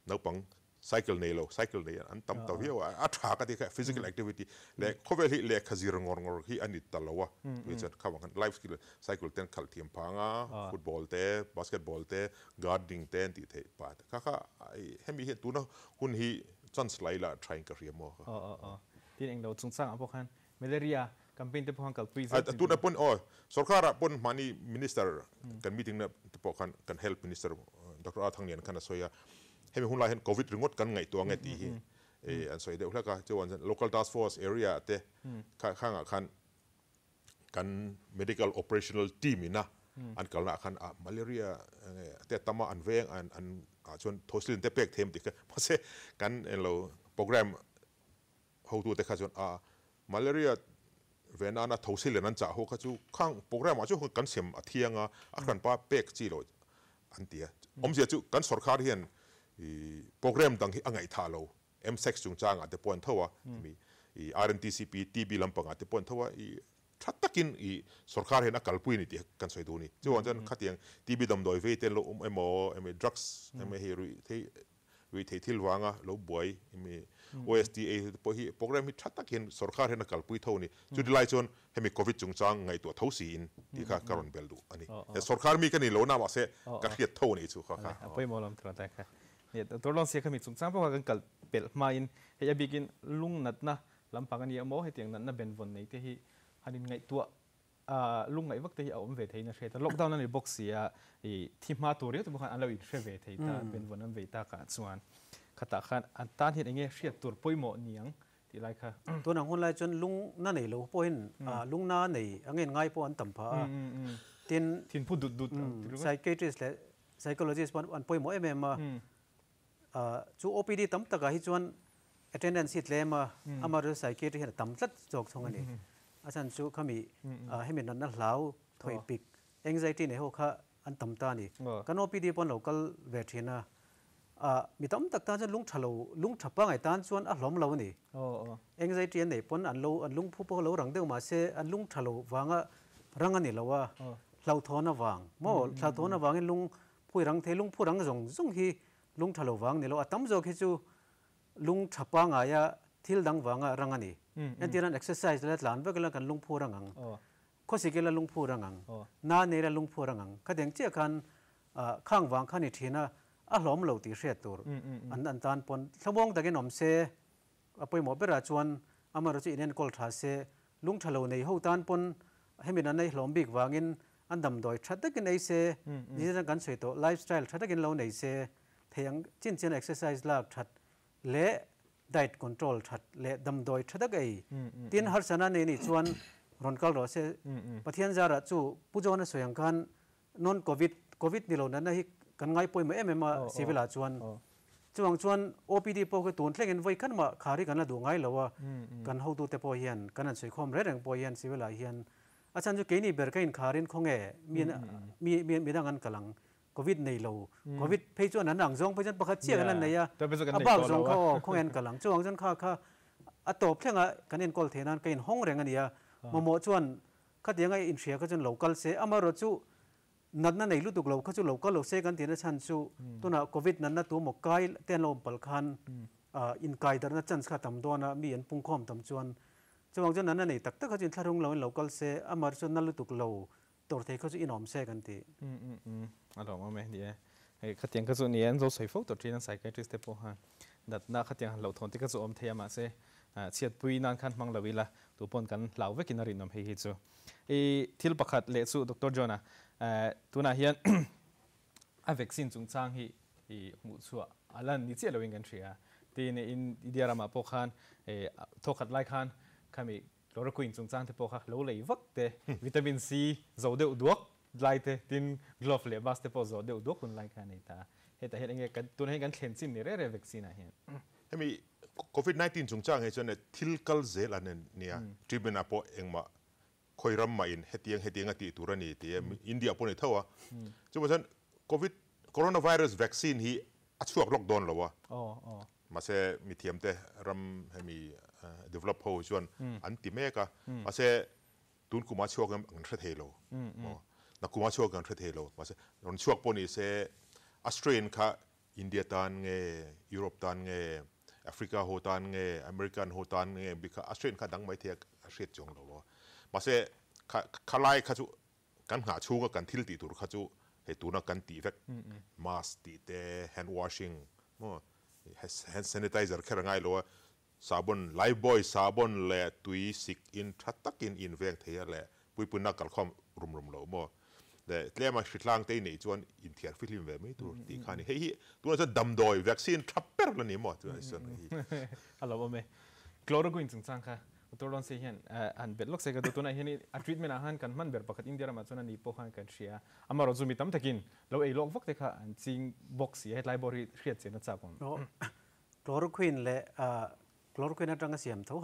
naupang Cycle nei lo, cycle nei an tam ta viau a, a tha ka ti kha physical activity leh khawvel hi lehkha zir ngawr ngawr hi a ni ta lo a, tui chuan kha vang khan life skill cycle ten khalh thiam phang a, football te, basketball te, gardening te an tih theih pah te kha kha hemi hian tuna hun hi chance la ila tha in ka hria maw kha. Aw aw aw tin englo chungchangah pawh khan malaria campaign te pawh khan kalpui zet ni. Tuna pawn aw sorkar ah pawn mahni minister kan meeting na te pawh khan kan health minister. Doctor R Thanglian khan a sawi a, hemi hun lai hian Covid ringawt kan ngaihtuah ange tih hi an sawi deuh hlek a, chuan Local Task Force area ah te kha khangah khan kan Medical Operational Team ina an kalna ah khan a malaria te tam a an veng an an ah chuan thosilin te pek thei em tih kha mahse kan englo program hotute kha chuan a malaria ve nana thosilin an chah ho kha chu khang program ah chu kan sem a thiang a a hranpa pek chi lo an ti a awmzia chu kan sorkar hian program dang hi a ngaihthah lo MSEC chungchangah te pawh an tho a, mi i RNTCP, TB lampangah te pawh an tho a, i tha takin i sorkar hian a kalpui a ni tih kan sawi duh a ni. Chuvang chuan khatiang TB damdawi vei te an lo awm emaw, emaw drugs emaw hei ruih thei ruih theih thil vanga lo buai emaw OSTA te pawh hi program hi tha tak hian sorkar hian a kalpui tho a ni. Chuti lai chuan hemi Covid chungchang ngaihtuah tho siin tih kha ka rawn bel duh a ni. Sorkar mi ka ni lo na mahse ka hriat tho a nih chu kha kha. A pawimawh lam tur a kha. Nia, Doctor Lawng Sia kha mi chungchang pawh kha kan kal pelh hmain hei a bikin lung natna lampang a nia maw hetiang natna benvawn nei te hi han in ngaihtuah a lung ngaih vak te hi a awm ve theiin a hriat a, lockdown a ni bawk si a i thi hma tur riau te pawh khan an lo inhre ve thei ta, benvawn an vei takah chuan khatah khan an tan hian enge hriat tur pawimawh niang tih lai kha. Tunah hun lai chuan lung na nei lo pawhin lung na nei a ngen ngai pawh an tam phah a, tin Thinphu dut dut ang ti ringawt. Psychiatrist leh Psychologist pawh an pawimawh em em a, chu OPD tam takah hi chuan attendance hi tlem a, amaherawhchu psychiatry hian a tam tlat zawk thung a ni. A chhan chu khami hemi natna hlau thawih pik anxiety nei ho kha an tam ta a ni. Kan OPD pawh an lo kal ve thin a, mi tam tak tan chuan lung tha lo, lung tha pangai tan chuan a hlawm lo a ni. Anxiety an nei pawn an lo an lungphu pawh lo rang deuh mahse an lung tha lo vanga rang a ni lo a, hlauhthawn avang maw hlauhthawn avangin lung phui rang thei lungphu rang zawng zawng hi lung tha lo vang ni lo a tam zawk hi chu lung tha pangaia thil dang vanga rang a ni. Entir an exercise la tlan vek ila kan lungphu rang ang, khawsik ila lungphu rang ang, na nei ila lungphu rang ang khatiang chiah khan khang vang kha ni thin a, a hlawm lo tih hriat tur an an tan pawn thlamuang takin awm se a pawimawh berah chuan amaherawhchu in enkawl tha se lung tha lo nei ho tan pawn hemi an ei hlawm bik vangin an damdawi tha takin ei se nichina kan sawi tawh lifestyle tha takin lo nei se thei ang chin chin exercise lak that leh diet control that leh damdawi tha tak ei tin harsana nei nih chuan rawn kal rawh se Pathian zarah chu Pu John a sawi ang khan Non covid, covid ni lo natna hi kan ngai pawimawh em em a civil ah chuan. Chuvang chuan OPD pawh khi tun thlengin vawi khat mah khar hi kan la duh ngai lo a, kan hotute pawh hian kan han sawikhawm reng reng pawh hian civil ah hian a chhan chu keini ber ka inkharin khawnge mi mi midang an kal ang covid nei lo, covid phei chuan an ang zawng phei chuan pakhat chiah kan la nei a, a bak zawng kha aw khawnge an kal ang. Chuvang chuan kha kha a tawp thlenga kan enkawl theih nan ka inhawng reng a ni a, mamawh chuan Khatianga inhria kha chuan lo kal se, amaherawh chu natna nei lutuk lo kha chu lo kal lo se kan tihna chhan chu tunah Covid natna tu maw kai te an lo awm palh khan inkai darhna chance kha a tam dawn a, mi an pungkhawm tam chuan chuvang chuan natna nei tak tak kha chu inthlahrung lo in lo kal se, amaherawh chu na lutuk lo tawrh thei kha chu inawm se kan ti. A lawm awm e, ni e. Hei khatiang kha chu ni e, an zo sawi fo tawh thin a psychiatrist te pawh khan natna khatiang han hlauhthawn te kha chu awm thei a mahse chhiatpui nan khan hmang lo ila tu pawn kan hlau vekin a rinawm hei hi chu. I thil pakhat leh chu Doctor John-a tunah hian a vaccine chungchang hi i hmuh chhuah a lan ni chiah loin kan hria tin India ramah pawh khan thawkhat lai khan khami Chloroquine chungchang te pawh kha lo lei vak te, vitamin C zo deuh duak lai te, tin glove leh mask te pawh zo deuh duak hun lai kha a nei ta. Hetah hian enge kan tunah hian kan thlen chin ni reng reng vaccine ah hian. Hemi Covid 19 chungchang hi chuan thil kal zel an nia, treatment ah pawh engmah khawi ram mah in hetiang hetiang a tih tur a ni tih India pawh a ni tho a. Chuvang chuan Covid coronavirus vaccine hi a chhuak lawk dawn lo a. Mahse mithiamte ram hemi develop ho chuan an ti mek a, mahse tun kuma chhuak em an hre thei lo maw, nakuma chhuak kan hre thei lo, mahse rawn chhuak pawh ni se a strain kha India tan nge Europe tan nge Africa ho tan nge American ho tan nge bik kha a strain kha dang mai thei a hriat chuang lo a, mahse kha khalai kha chu kan nghah chhunga kan thil tih tur kha chu hei tuna kan tih vek mask tih te hand washing maw hand sanitizer kher a ngai lo a sabon lifebuoy sabon leh tui sik in tha takin in veng thei a leh puipunna kalkhawm rum rum lo maw Le tlema hritlang te nei chuan in thiar fihlim ve mai tur ti kha ni. Hei hi tuna chuan damdawi vaccine tha ber la ni maw tuna chuan hei. A lo awm e. Chloroquine chungchang kha Doctor Ron se hian an bet lawk se ka duh. Tunah hian a treatment ah khan kan hman ber pakhat India ramah chuan a ni pawh khan kan hria. Amaherawhchu chu mi tam takin lo ei lawk vak te kha an ching bawk si a, hetlai bawr hi hriat chian a chak awm. Chloroquine leh Chloroquine atanga siam tho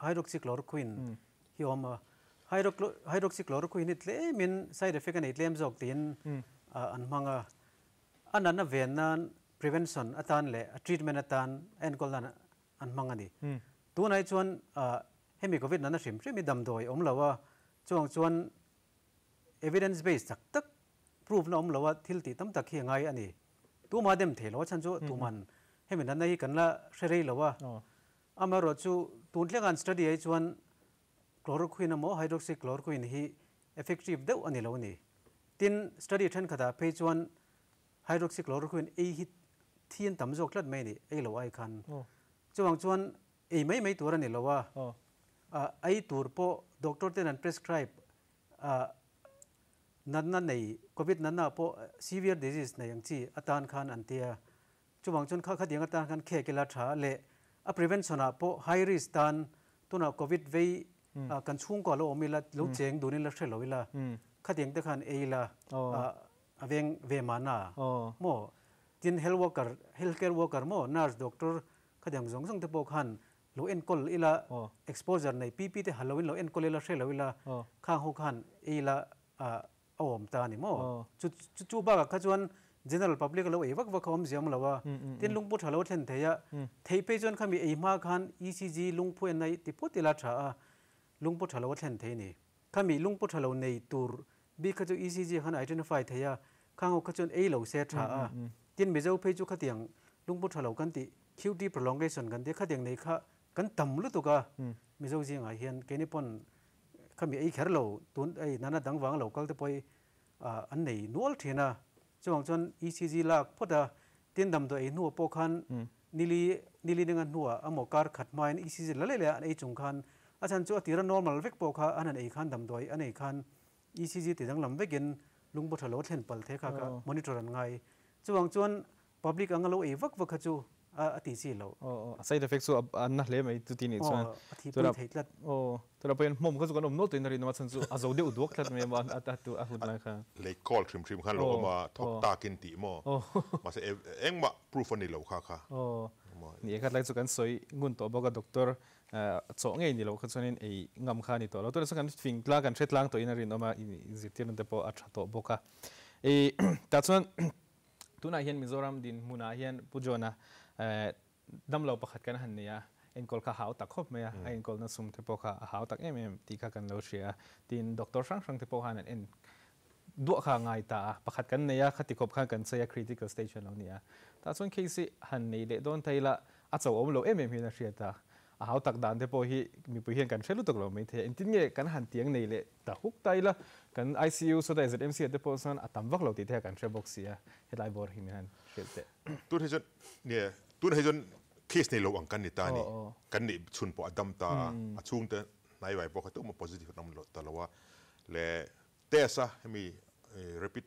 hydroxychloroquine hi awm a, hydroxychloroquine hi tlemin side effect a nei tlem zawk tiin an hmang a, a natna ven nan prevention atan leh a treatment atan a enkawl nan an hmang a ni. Tunah hi chuan hemi covid natna hrim hrim hi damdawi awm lo a, chuang chuan evidence based tak tak proof na awm lo a thil tih tam tak hi a ngai a ni. Tuma dem thei lo a chhan chu tuman hemi natna hi kan la hre rei lo a. Amaherawh chu tun thleng an study ah hi chuan chloroquine emaw hydroxychloroquine hi effective deuh a ni lo a ni. Tin, study thenkhatah phei chuan hydroxychloroquine ei hi thi an tam zawk tlat mai a ni, ei lo ai khan. Chuvang chuan ei mai mai tur a ni lo a, ei tur pawh doctor ten an prescribe Natna nei, Covid natna pawh severe disease nei ang chi atan khan an ti a. Chuvang chuan kha khatiang atan khan khek ila tha leh a prevention ah pawh high risk tan tunah Covid vei kan chhungkua lo awm ila, lo cheng dun ila hre lo ila khatiang te khan ei ila a veng ve mahna maw? Tin health worker, health care worker maw, nurse, doctor khatiang zawng zawng te pawh khan Lo enkawl ila exposure nei pi pi te ha loin lo enkawl ila hre lo ila khang ho khan ei ila a awm ta a ni maw? Chu chu bakah kha chuan general public a lo ei vak vak kha awmzia awm lo a, tin lungpu tha lo a thlen thei a, theih phei chuan khami ei hma khan ECG lungphu en a ti phawt ila tha a, lungpu tha lo a thlen thei a ni. Khami lungpu tha lo nei tur bik kha chu ECG khan identify thei a, khang ho kha chuan ei lo se tha a, tin Mizo phei chu khatiang lungpu tha lo kan tih QT prolongation kan tih khatiang nei kha kan tam lutuk a, Mizo zingah hian keini pawn khami ei kher lo tun ei nana dang vang lo kal te pawh hi an nei nual thin a, chuvang chuan ECG lak phawt a, tin damdawi ei hnuah pawh khan nili nili ninga hnuah amaw kar khat hmain ECG la leh leh a an ei chung khan a chhan chu a tira normal vek pawh kha an han ei khan damdawi an ei khan ECG ti danglam vekin lungbaw tha lo a thlen palh the kha kha monitor an ngai. Chuvang chuan public anga lo ei vak vak kha chu a ti chi lo. Aw a side effect chu a na hle mai chuti nih chuan. Aw a thi pui thei tlat. Aw tuna pawhin hmawm kha chu kan awm nawlh tawhin a rinawm a chhan chu a zo deuh duak tlat mai a a tu a hun lai kha. Lei call hrim hrim khan lo awm a thawk takin tih maw mahse engmah proof a ni lo kha kha. Aw ni e khatlai chu kan sawi ngun tawh bawk a doctor Chaw ngei ni lo kha chuanin ei ngam kha a ni tawh lo. Tunah chuan kan fing tlang, kan hre tlang tawhin a rinawm a, inzirtirna te pawh a tha tawh bawk a. Tah chuan tunah hian Mizoram dinhmunah hian Pu John-a damlo pakhat kan han nei a, enkawl kha a hau tak khawp mai a, a enkawlna sum te pawh kha a hau tak em em tih kha kan lo hria a. Tin, doctor hrang hrang te pawh khan an en duah kha a ngai ta a, pakhat kan nei a, khati khawp khan kan chei a, critical stage a lo ni a. Tah chuan case hi han nei leh dawn ta ila, a cho awm lo em em hian a hriat a, a hau tak dan te pawh hi mipui hian kan hre lutuk lo mai thei a, engtin nge kan han tiang nei leh ta huk ta ila, kan ICU sawta ZMC ah te pawh chuan a tam vak lo tih te kha kan hre bawk si a, helai bawr hi min han hrilh teh. Tun hi chuan nge tun hi chuan case nei lo ang kan ni ta a ni, kan neih chhun pawh a dam ta a, a chhungte hnaivai pawh kha tumah positive an awm ta lo a, leh test a hemi rapid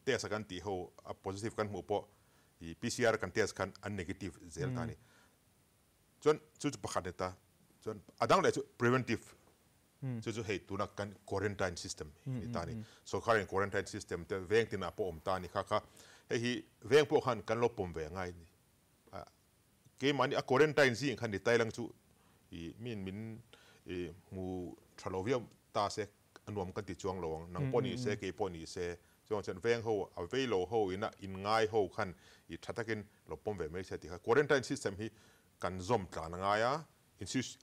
test a kan tih ho a positive kan hmuh pawh i PCR kan test khan an negative zel ta a ni. Chuan chu chu pakhat ni ta. Chuan a dang leh chu preventive chu chu hei tuna kan quarantine system ni ta a ni. Sorkar in quarantine system te veng tinah pawh awm ta a ni kha kha hei hi veng pawh khan kan lo pawm ve a ngai a ni. Keimahni a quarantine zing khan ni Thailand chu i min min i hmu tha lo viau ta se a nuam kan ti chuang lo ang. Nang pawh ni se kei pawh ni se chuang chuan veng ho a vei lo ho ina in ngai ho khan i tha takin lo pawm ve mai se tih kha quarantine system hi kan zawm tlan a ngai a,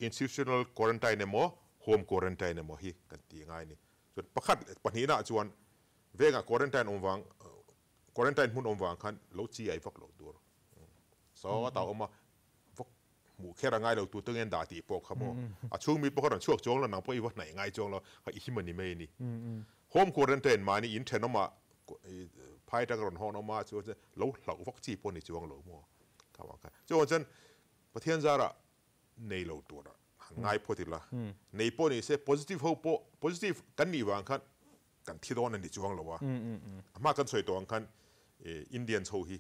institutional quarantine emaw home quarantine emaw hi kan ti a ngai a ni. Chuan pakhat leh pahnihna ah chuan vengah quarantine awm vang quarantine hmun awm vang khan lo chi ai vak lo tur. Saw a ta awm a, vawk hmuh kher a ngai lo tu te ngen dah tih pawh kha maw. A chhung mi pawh kha rawn chhuak chuang lo, nang pawh i va hnaih ngai chuang lo, kha i him a ni mai a ni. Home quarantine mahni in thenawm ah phai atanga rawn hawn awm a, chuan chuan lo hlauh vak chi pawh ni chuang lo maw. Kha vang khan. Chuan chuan Pathian zarah nei lo tur a han ngai phawt ila. Nei pawh ni se positive ho pawh positive kan nih vang khan. Kan thi dawn ani chuang lo a. Ma kan soi to ang khan Indian ho hi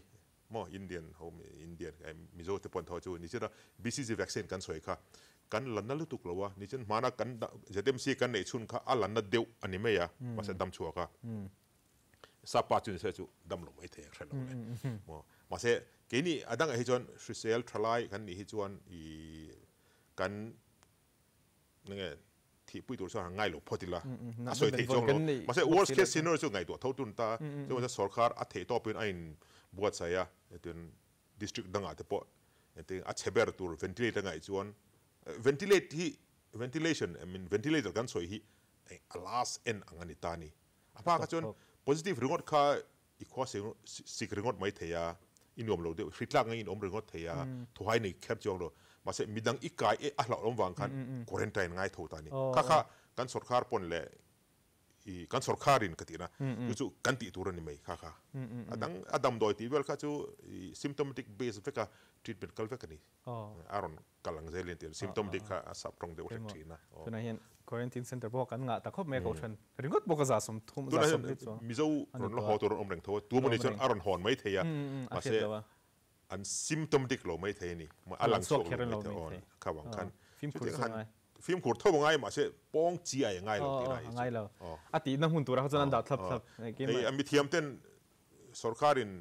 mo Indian ho Indian Mizo te pon tho chu ni chira BCG vaccine kan soi kha kan lanna lutuk lo a ni chen mana kan ZMC kan nei chhun kha a lanna deuh ani mai a ma se dam chhuwa kha sa pa chun se chu dam lo mai the hre lo le mo ma se ke ni adang a hi chuan hrisel thalai kan ni hi chuan i kan nge thi pui tur chuan ngai lo photila a soi thei chong lo ma se worst case scenario chu ngai to tho tun ta chu ma sarkar a thei to pin ain buat saya tun district danga te po te a cheber tur ventilator ngai chuan ventilate hi ventilation I mean ventilator kan soi hi a last en angani ta ni apa ka chuan positive ringot kha i khwa se sik ringot mai theya inom lo de hritlak ngai in om ringot theya thuhai nei khep chong lo ma se midang ikai e a hla om wang khan quarantine ngai tho ta ni kha kha kan sarkar pon le i kan sarkarin katina chu chu kan ti tur ani mai kha kha adang adam doi ti vel kha chu symptomatic base veka treatment kal veka ni aron kalang zelin ti symptomatic kha sap tong de hlek thina tuna hian quarantine center bo kan nga ta khop me ko than ringot bo ka za som thum za som le chu Mizo ron lo ho tur om reng tho tu mo ni chuan aron hon mai theya ma se an symptomatic lo mai thei ni ma alang sok lo mai thei kha wang khan phim khur ngai phim khur tho ngai ma se pong chi ai ngai lo ti nai ngai lo ati na hun tura chuan an da thlap thlap ei ami thiam ten sarkarin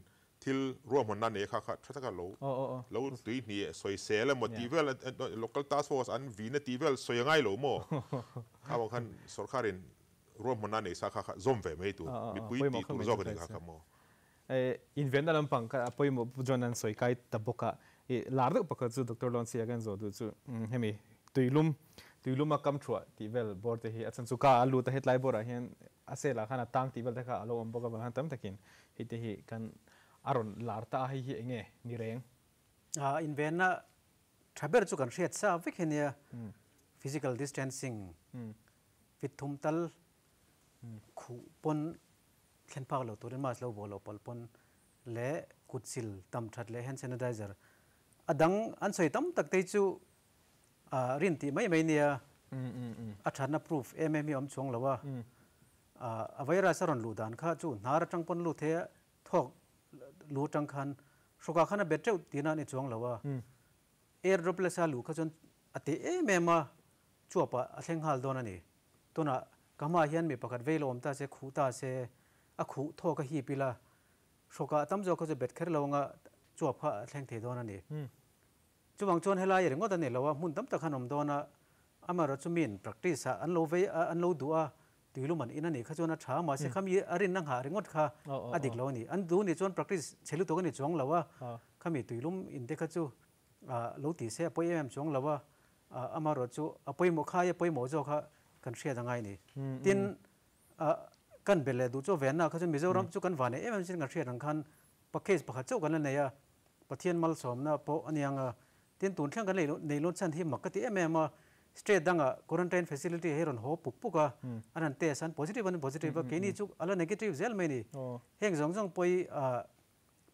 thil ruam hon na ne kha kha thataka lo lo tui ni soi sel mo ti vel local task force an vi na ti vel soi ngai lo mo kha wang khan sarkarin ruam hon na ne sa kha kha zom ve mai tu mi pui ti tu zo ka ni kha kha mo invent lam pang ka apoi mo jonan soi kai taboka e lar pakha chu Dr. Lon si again zo du chu hemi tuilum tuiluma kam thua ti vel bor te hi achan chu ka alu ta het lai bor a hian ase la khana tang ti vel te kha alo om boka bang tam takin hi te hi kan aron lar ta hi hi enge ni reng a invent na thaber chu kan hriat sa vek henia physical distancing fit thum tal khu pon thlen pak lo turin mas lo bo lo pal pon le kutsil tam that le hand sanitizer adang an soi tam tak te chu rin ti mai mai nia a thatna proof mm om chuang lawa a virus aron lu dan kha chu nar tang pon lu the thok lu tang khan soka khana betreu tina ni chuang lawa air droplet sa lu kha chon ate em a chuapa a thleng hal don ani tuna kama hian mi pakhat veilom ta se khu ta se a khu tho ka hi pila soka tam jo kha chu bet kher longa chuapa thleng thei don ani chuwang chuan helai ringot ani lawa mun tam tak khan om dona amaro chumin practice an lo ve an lo duwa tuiluman in ani kha chuan a tha ma se khami arin nang ha ringot kha adik lo ni an du ni chuan practice chelu to ni chuang lawa khami tuilum in te kha chu lo ti se poi em chuang lawa amaro chu apoi mo kha ye poi mo jo kha kan hria dangai ni tin kan bele du chu ven na kha chu Mizoram chu kan wane em chin kan hria dang khan package pakhat chu kan la nei a Pathian mal som na po anianga tin tun thleng kan nei lon chan hi makati em em a state danga quarantine facility heron ho puk puka anan te san positive an positive ke ni chu ala negative zel mai ni heng jong jong poi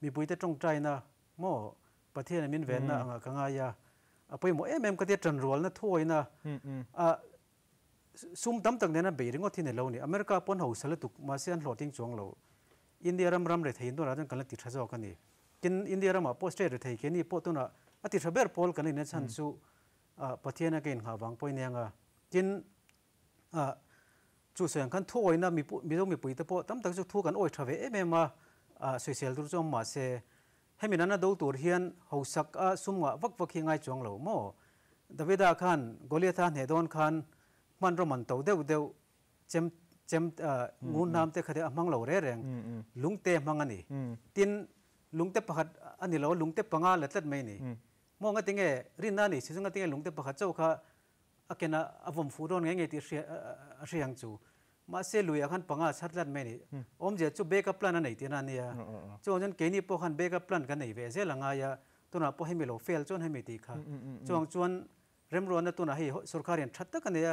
mi pui te tong trai na mo Pathian min ven na anga kanga ya apoi mo em em ka te tran rol na thoi na a sum tam tak nena be ringo thin lo ni America pon ho sal tuk ma sian hloting chuang lo India ram ram re thein do ra jan kan la ti tha zo ka ni tin India ram a post re thei ke ni po tu na ati thaber pol kan ni chan chu Pathian again ha wang poi nenga tin chu sang khan thoi na mi mi zo mi pui te po tam tak chu thu kan oi thave em em a social tur chom ma se hemi na do tur hian hosak a sumwa vak vak hi ngai chuang lo mo Davida khan Goliatha ne don khan man roman to deuh deuh chem chem ngun nam te khate amang lo re reng lungte mangani tin lungte pakhat ani lo lungte panga latlat mai ni mo nga tinge rin na ni sisunga tinge lungte pakhat chau kha akena avom fu don nge nge ti hriang chu ma se luya khan panga chatlat mai ni om je chu backup plan anei ti na nia chu jan ke ni po khan backup plan kan nei ve ze langa ya tuna po hemi lo fail chon hemi ti kha chuang chuan remro na tuna hei sarkarian thatta kan ya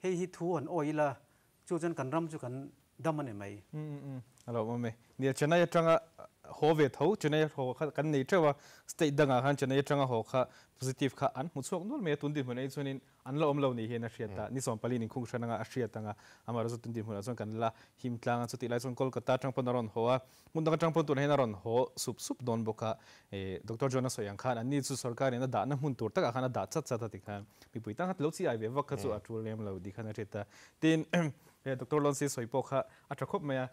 hei hi thu an oila chu jan kan ram chu kan dam ani mai alo mame nia Chennai atanga ho ve tho Chennai ho kha kan nei thewa state danga khan Chennai atanga ho kha positive kha an mu chuak nul me tun din hmunai chuanin an la awm lo ni hian a hriat a, ni 14 in khung hran anga a hriat anga, amaherawhchu chu tun dinhmunah chuan kan la him tlang a, chutih lai chuan Kolkata atang pawn a rawn haw a, hmun dang atang pawn tunah hian a rawn haw sup sup dawn bawk a, Doctor John a sawi ang khan anni chu sorkarin a dahna hmun tur takah khan a dah chat chat a ti khan mipui tang kha lo chi ai ve vak kha chu a tul lem lo ti khan a hriat a, tin Doctor Lonsi sawi pawh kha a tha khawp mai a,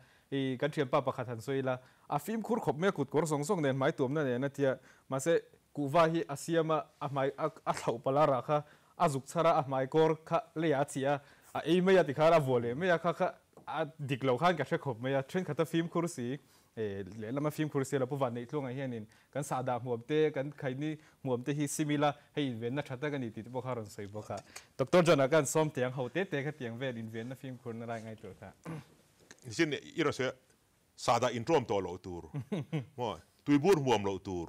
kan thianpa pakhat han sawi ila a fimkhur khawp mai a kut kawr zawng zawng nen hmai tuamna nen a tia, mahse Kuhva hi a siam a, a hmai a thlauh palh a rah kha a zuk chhar a, a hmai kawr kha leiah a chih a, a ei mai a tikhan a vuah leh mai a, kha kha a dik lo khan ka hre khawp mai a, thenkhat a fimkhur si, lehlam a fimkhur si a lo pu Vanneih Tluangah hianin kan sahdah hmuam te, kan khaini hmuam te hi sim ila, hei invenna tha tak a ni tih te pawh kha a rawn sawi bawk a. Doctor John-a khan sawm tiang ho te te kha tiang vel invenna fimkhurna lai ngaihtuah kha. Nichin i rawn sawi a, Sahdah intawm tawh loh tur, maw, tuibur hmuam loh tur,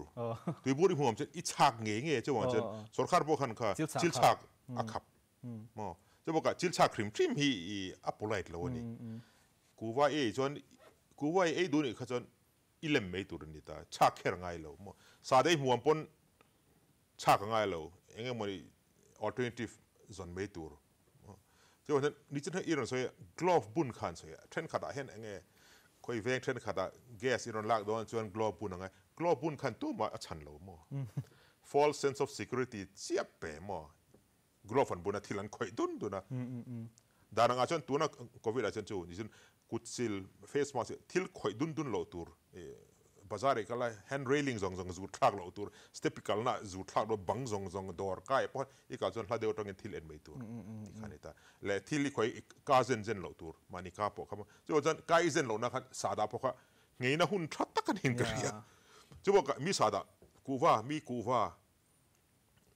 tuibur i hmuam chuan i chhak ngei ngei chuvang chuan sorkar pawh khan kha chil chhak a khap, maw, chu bawkah chil chhak hrim hrim hi i a polite lo a ni. Kuva i ei chuan, kuva i ei duh nih kha chuan i lem mai tur a ni ta, chhak kher a ngai lo, maw, sahdah i hmuam pawn chhak a ngai lo, eng emawni alternative zawn mai tur. Chuan hian nichin hian i rawn sawi a, glove bun kha an sawi a, thenkhatah hian eng nge khawi veng thenkhatah gas i rawn lak dawn chuan glove bun ang e, glove bun khan tumah a chhan lo maw? False sense of security chiah pe maw? Glove an bun a thil an khawih dun dun a, dan angah chuan tuna covid ah chuan chu nichin Kut sil, face mask hi thil khawih dun dun loh tur, bazar i kal a hand railing zawng zawng zur thlak loh tur, step i kalna ah zur thlak loh bang zawng zawng dawr kai pawh i kal chuan hla deuh atangin thil en mai tur tih kha a ni ta. Leh thil i khawih i ka zen zen loh tur, mahni ka pawh kha maw. Chuvang chuan ka i zen lohna khan sahdah pawh kha ngeina hun tha tak a niin ka hria. Chuvang mi sahdah kuhva, mi kuhva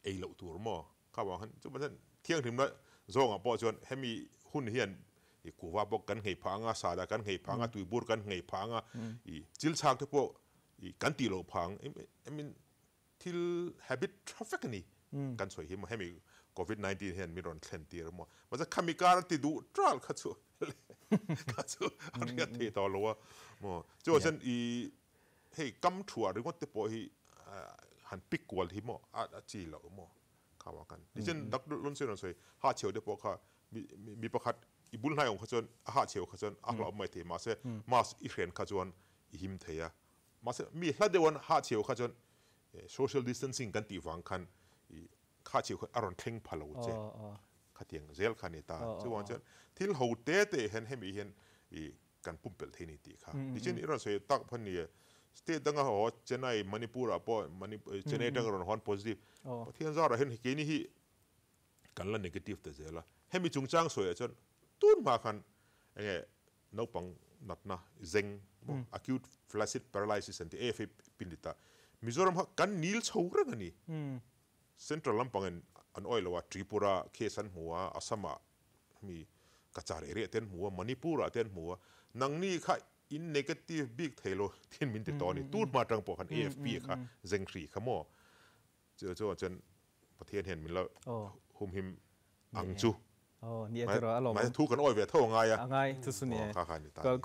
ei loh tur maw? Kha vang khan chuvang chuan thianghlimna zawngah pawh chuan hemi hun hian i kuhva pawh kan nghei phah anga, sahdah kan nghei phah anga, tuibur kan nghei phah anga, i chil chhak te pawh i kan tih loh phah ang. I mean thil habit tha vek a ni kan sawi hi maw hemi covid 19 hian min rawn thlen tir maw. Mahse khami kar a ti duh tral kha chu kha chu a hriat thei tawh lo a maw. Chuvang chuan i Hei kam thuah ringawt te pawh hi han pick kual hi maw a chi loh maw kha vang khan. Tichuan Doctor Lonsi rawn sawi ha chheu te pawh kha mi pakhat i bul hnai awm kha chuan a ha chheu kha chuan a hlauh mai thei mahse mask i hren kha chuan i him thei a. Mahse mi hla deuh an ha chheu kha chuan social distancing kan tih vang khan i kha chheu kha a rawn thleng pha lo che khatiang zel kha a ni ta. Chuvang chuan thil ho te te hian hemi hian i kan pumpelh thei ni tih kha. Tichuan i rawn sawi tak pawh ni e, state danga haw Chennai, Manipur ah pawh Chennai atanga rawn hawn positive. Pathian zarah hian keini hi kan la negative ta zel a. Hemi chungchang sawiah chuan tun hma khan enge naupang natna zeng maw acute flaccid paralysis an ti AFP ni ta. Mizoram kha kan nil chho reng a ni. Central lampangin an awih lo a, Tripura case an hmu a, Assam ah mi Cachar area te an hmu a, Manipur ah te an hmu a, nangni kha in negative bik thei lo thin min ti tawh a ni. Tun hma atang pawh khan AFP kha Zenghrih kha maw chu chuan chuan Pathian hian min la humhim ang chu. Mahse thu kan awi ve tho a ngai a. A ngai chu chu ni e.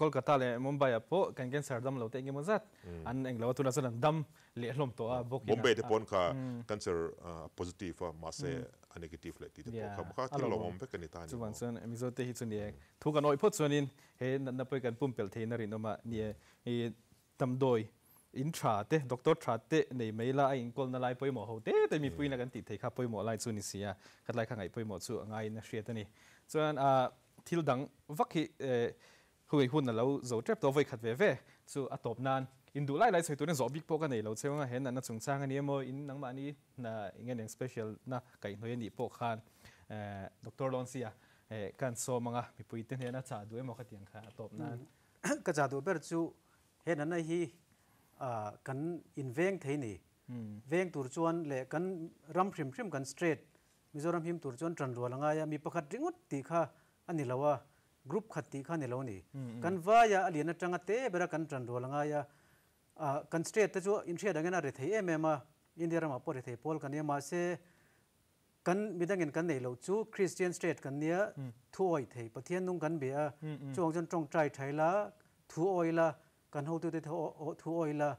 Kolkata leh Mumbai ah pawh kan cancer dam lo te engemaw zat an englo a tunah chuan an dam leh hlawm tawh a bawk in a. Bombay te pawn kha cancer a positive a mahse a negative leh tih te pawh kha kha thil lawmawm vek a ni ta a ni maw. Chuvang chuan Mizo te hi chu ni e thu kan awih phawt chuanin he natna pawh hi kan pumpelh theiin a rinawm a ni e. I damdawi in tha te doctor tha te nei mai la a inkawlna lai pawimawh ho te te mipuiin a kan tih thei kha pawimawh lai chu ni si a khatlai kha ngaih pawimawh chu a ngaiin a hriat a ni. Chuan thil dang vak hi Hui hun a lo zo tep tawh vawikhat ve ve chu a tawp nan in duh lai lai sawi turin zawh bik pawh ka nei lo cheu anga he natna chungchang a ni emaw in nangmahni hna eng eng special na kaihhnawih a nih pawh khan Doctor Lonsia ka han sawm anga mipui te hnena chah duh emaw khatiang kha a tawp nan. Ka chah duh ber chu he natna hi kan inveng thei ni. Veng tur chuan leh kan ram hrim hrim kan straight Mizoram him tur chuan tan rual a ngai a, mi pakhat ringawt tih kha a ni lo a, group khat tih kha a ni lo a ni. Kan vaia a lian atanga te bera kan tan rual a ngai a, kan state te chu inhriat angin a rethei em em a, India ramah pawh rethei pawl kan nia, mahse kan midangin kan neih loh chu Christian state kan nia, thu awih thei Pathian nung kan be a, chuvang chuan tawngtai tha ila, thu awih ila, kan hotute thu awih ila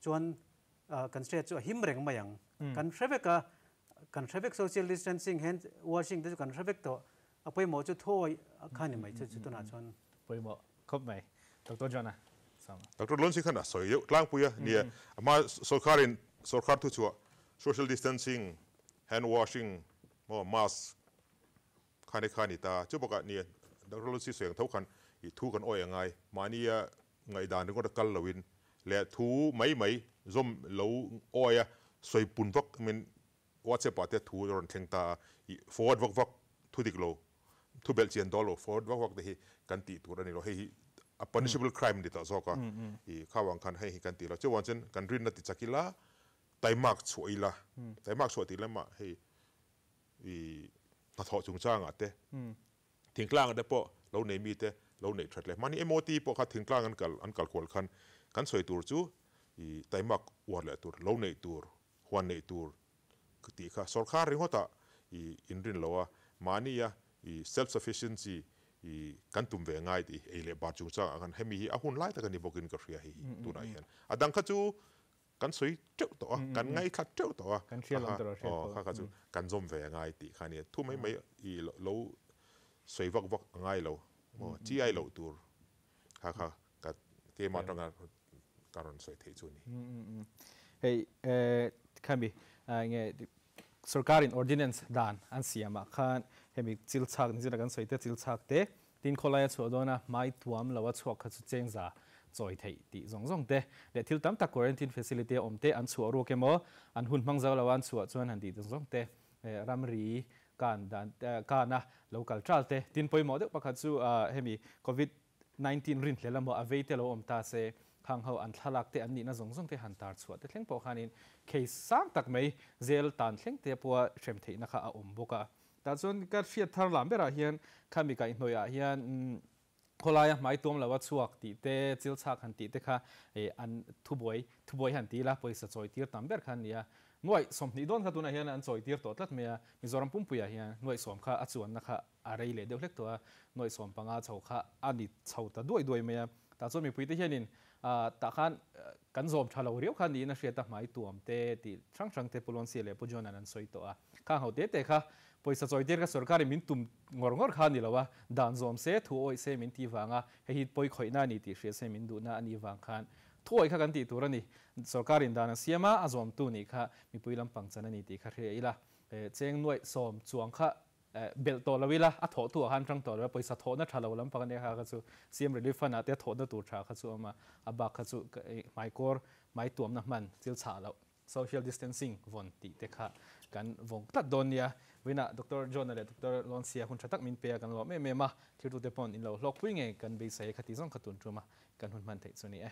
chuan kan state chu a him reng mai ang. Kan hre vek a. Kan hre vek social distancing, hand washing te chu kan hre vek tawh. A pawimawh chu thawi kha ni mai chu chu tunah chuan. Pawimawh khawp mai. Doctor John-a sama. Doctor Lonsi khan a sawi deuh tlangpui a nia. Ama sorkarin sorkar thu chhuah social distancing, hand washing maw mask khani kha ni ta. Chu bakah nia Doctor Lonsi sawi ang tho khan i thu kan awih angai. Mahnia ngaihdan ringawt a kal loin leh thu mai mai zawm lo awih a sawi pun vak min WhatsApp ah te thu rawn thleng ta a, i forward vak vak thu dik lo, thu belh chian dawl lo forward vak vak te hi kan tih tur a ni lo. Hei hi a punishable crime ni tawh zawk a, i kha vang khan hei hi kan tih lo. Chuavang chuan kan rinna ti chak ila, taimak chhuah ila, taimak chhuah tih lamah hei i hnathawh chungchangah te, thingtlangah te pawh lo nei mite lo neih that leh mahni MOT pawh kha thingtlang an kal an kal kual khan kan sawi tur chu i taimak uar leh tur, lo neih tur huan neih tur tih kha sorkar ringawtah i inrin lo a, mahnia i self sufficiency i kan tum ve ngai tih ei leh bar chungchangah khan hemi hi a hun lai tak a ni bawkin ka hria hei hi tunah hian a dang kha chu kan sawi teuh tawh a, kan ngaithla teuh tawh a, aw kha kha chu kan zawm ve ngai tih kha a nia, thu mai mai i lo sawi vak vak a ngai lo maw chi ai loh tur kha kha ka keimah atanga ka rawn sawi theih chu a ni. Hei khami nge sorkarin ordinance dan an siamah khan hemi chil chhak ni zira kan sawi te chil chhak te tin khawlaia chhuah dawna hmai tuam loa chhuak kha chu chengza chawi theih tih zawng zawng te leh thil tam tak quarantine facility a awm te an chhuah ruak emaw an hun hmang zo loa an chhuah chuan han tih zawng zawng te ramri kan dan kana lo kal tal te tin pawimawh deuh pakhat chu hemi covid 19 rinhlel emaw a vei te lo awm ta se, khang ho an thlalak te an nihna zawng zawng te han tar chhuah te thleng pawh khanin case sang tak mai zel tan thleng te pawha hrem theihna kha a awm bawk a. Tah chuan ka hriat thar lam berah hian khami kaihhnawihah hian khawlaia hmai tuam loa chhuak tih te, chil chhak han tih te kha an thubuai thubuai han ti ila pawisa chawi tir tam ber kha an ni a. Nuaih sawmhnih dawn kha tunah hian an chawi tir tawh tlat mai a, Mizoram pumpuiah hian nuaih sawm kha a chuanna kha a rei leh deuh hlek tawh a, nuaih 15 chho kha a ni chho ta duai duai mai a. Tah chuan mipuite hianin tah khan kan zawm tha lo riau kha niin a hriat a, hmai tuam te tih hrang hrang te Pu Lonsia leh Pu John-a'n an sawi tawh a. Khang ho te te kha pawisa chawi tir kha sorkarin min tum ngawr ngawr kha a ni lo a, dan zawm se, thu awih se min tih vanga hei hi pawi khawihna a ni tih hria se min duhna a nih vang khan thu awih kha kan tih tur a ni. Sorkarin dan a siam a, a zawmtu nih kha mipui lampang chan a ni tih kha hria ila. Cheng nuaih sawm chuang kha belh tawh lo ila, a thawh tu ah khan tang tawh lo a, pawisa thawhna tha lo lampang ania kha kha chu CM Relief Fund ah te thawhna tur tha kha chu a awm a, a bak kha chu hmaikawr hmai tuamna hman thil chhah loh, social distancing vawn tih te kha kan vawng tlat dawn nia. Vawiinah Doctor John-a leh Doctor Lonsia hun tha tak min pe a, kan lawm em em a, thirtute paw'n in lo hlawkpui ngei kan beisei a, khati zawng kha tun tum a kan hun hman theih chu a ni e.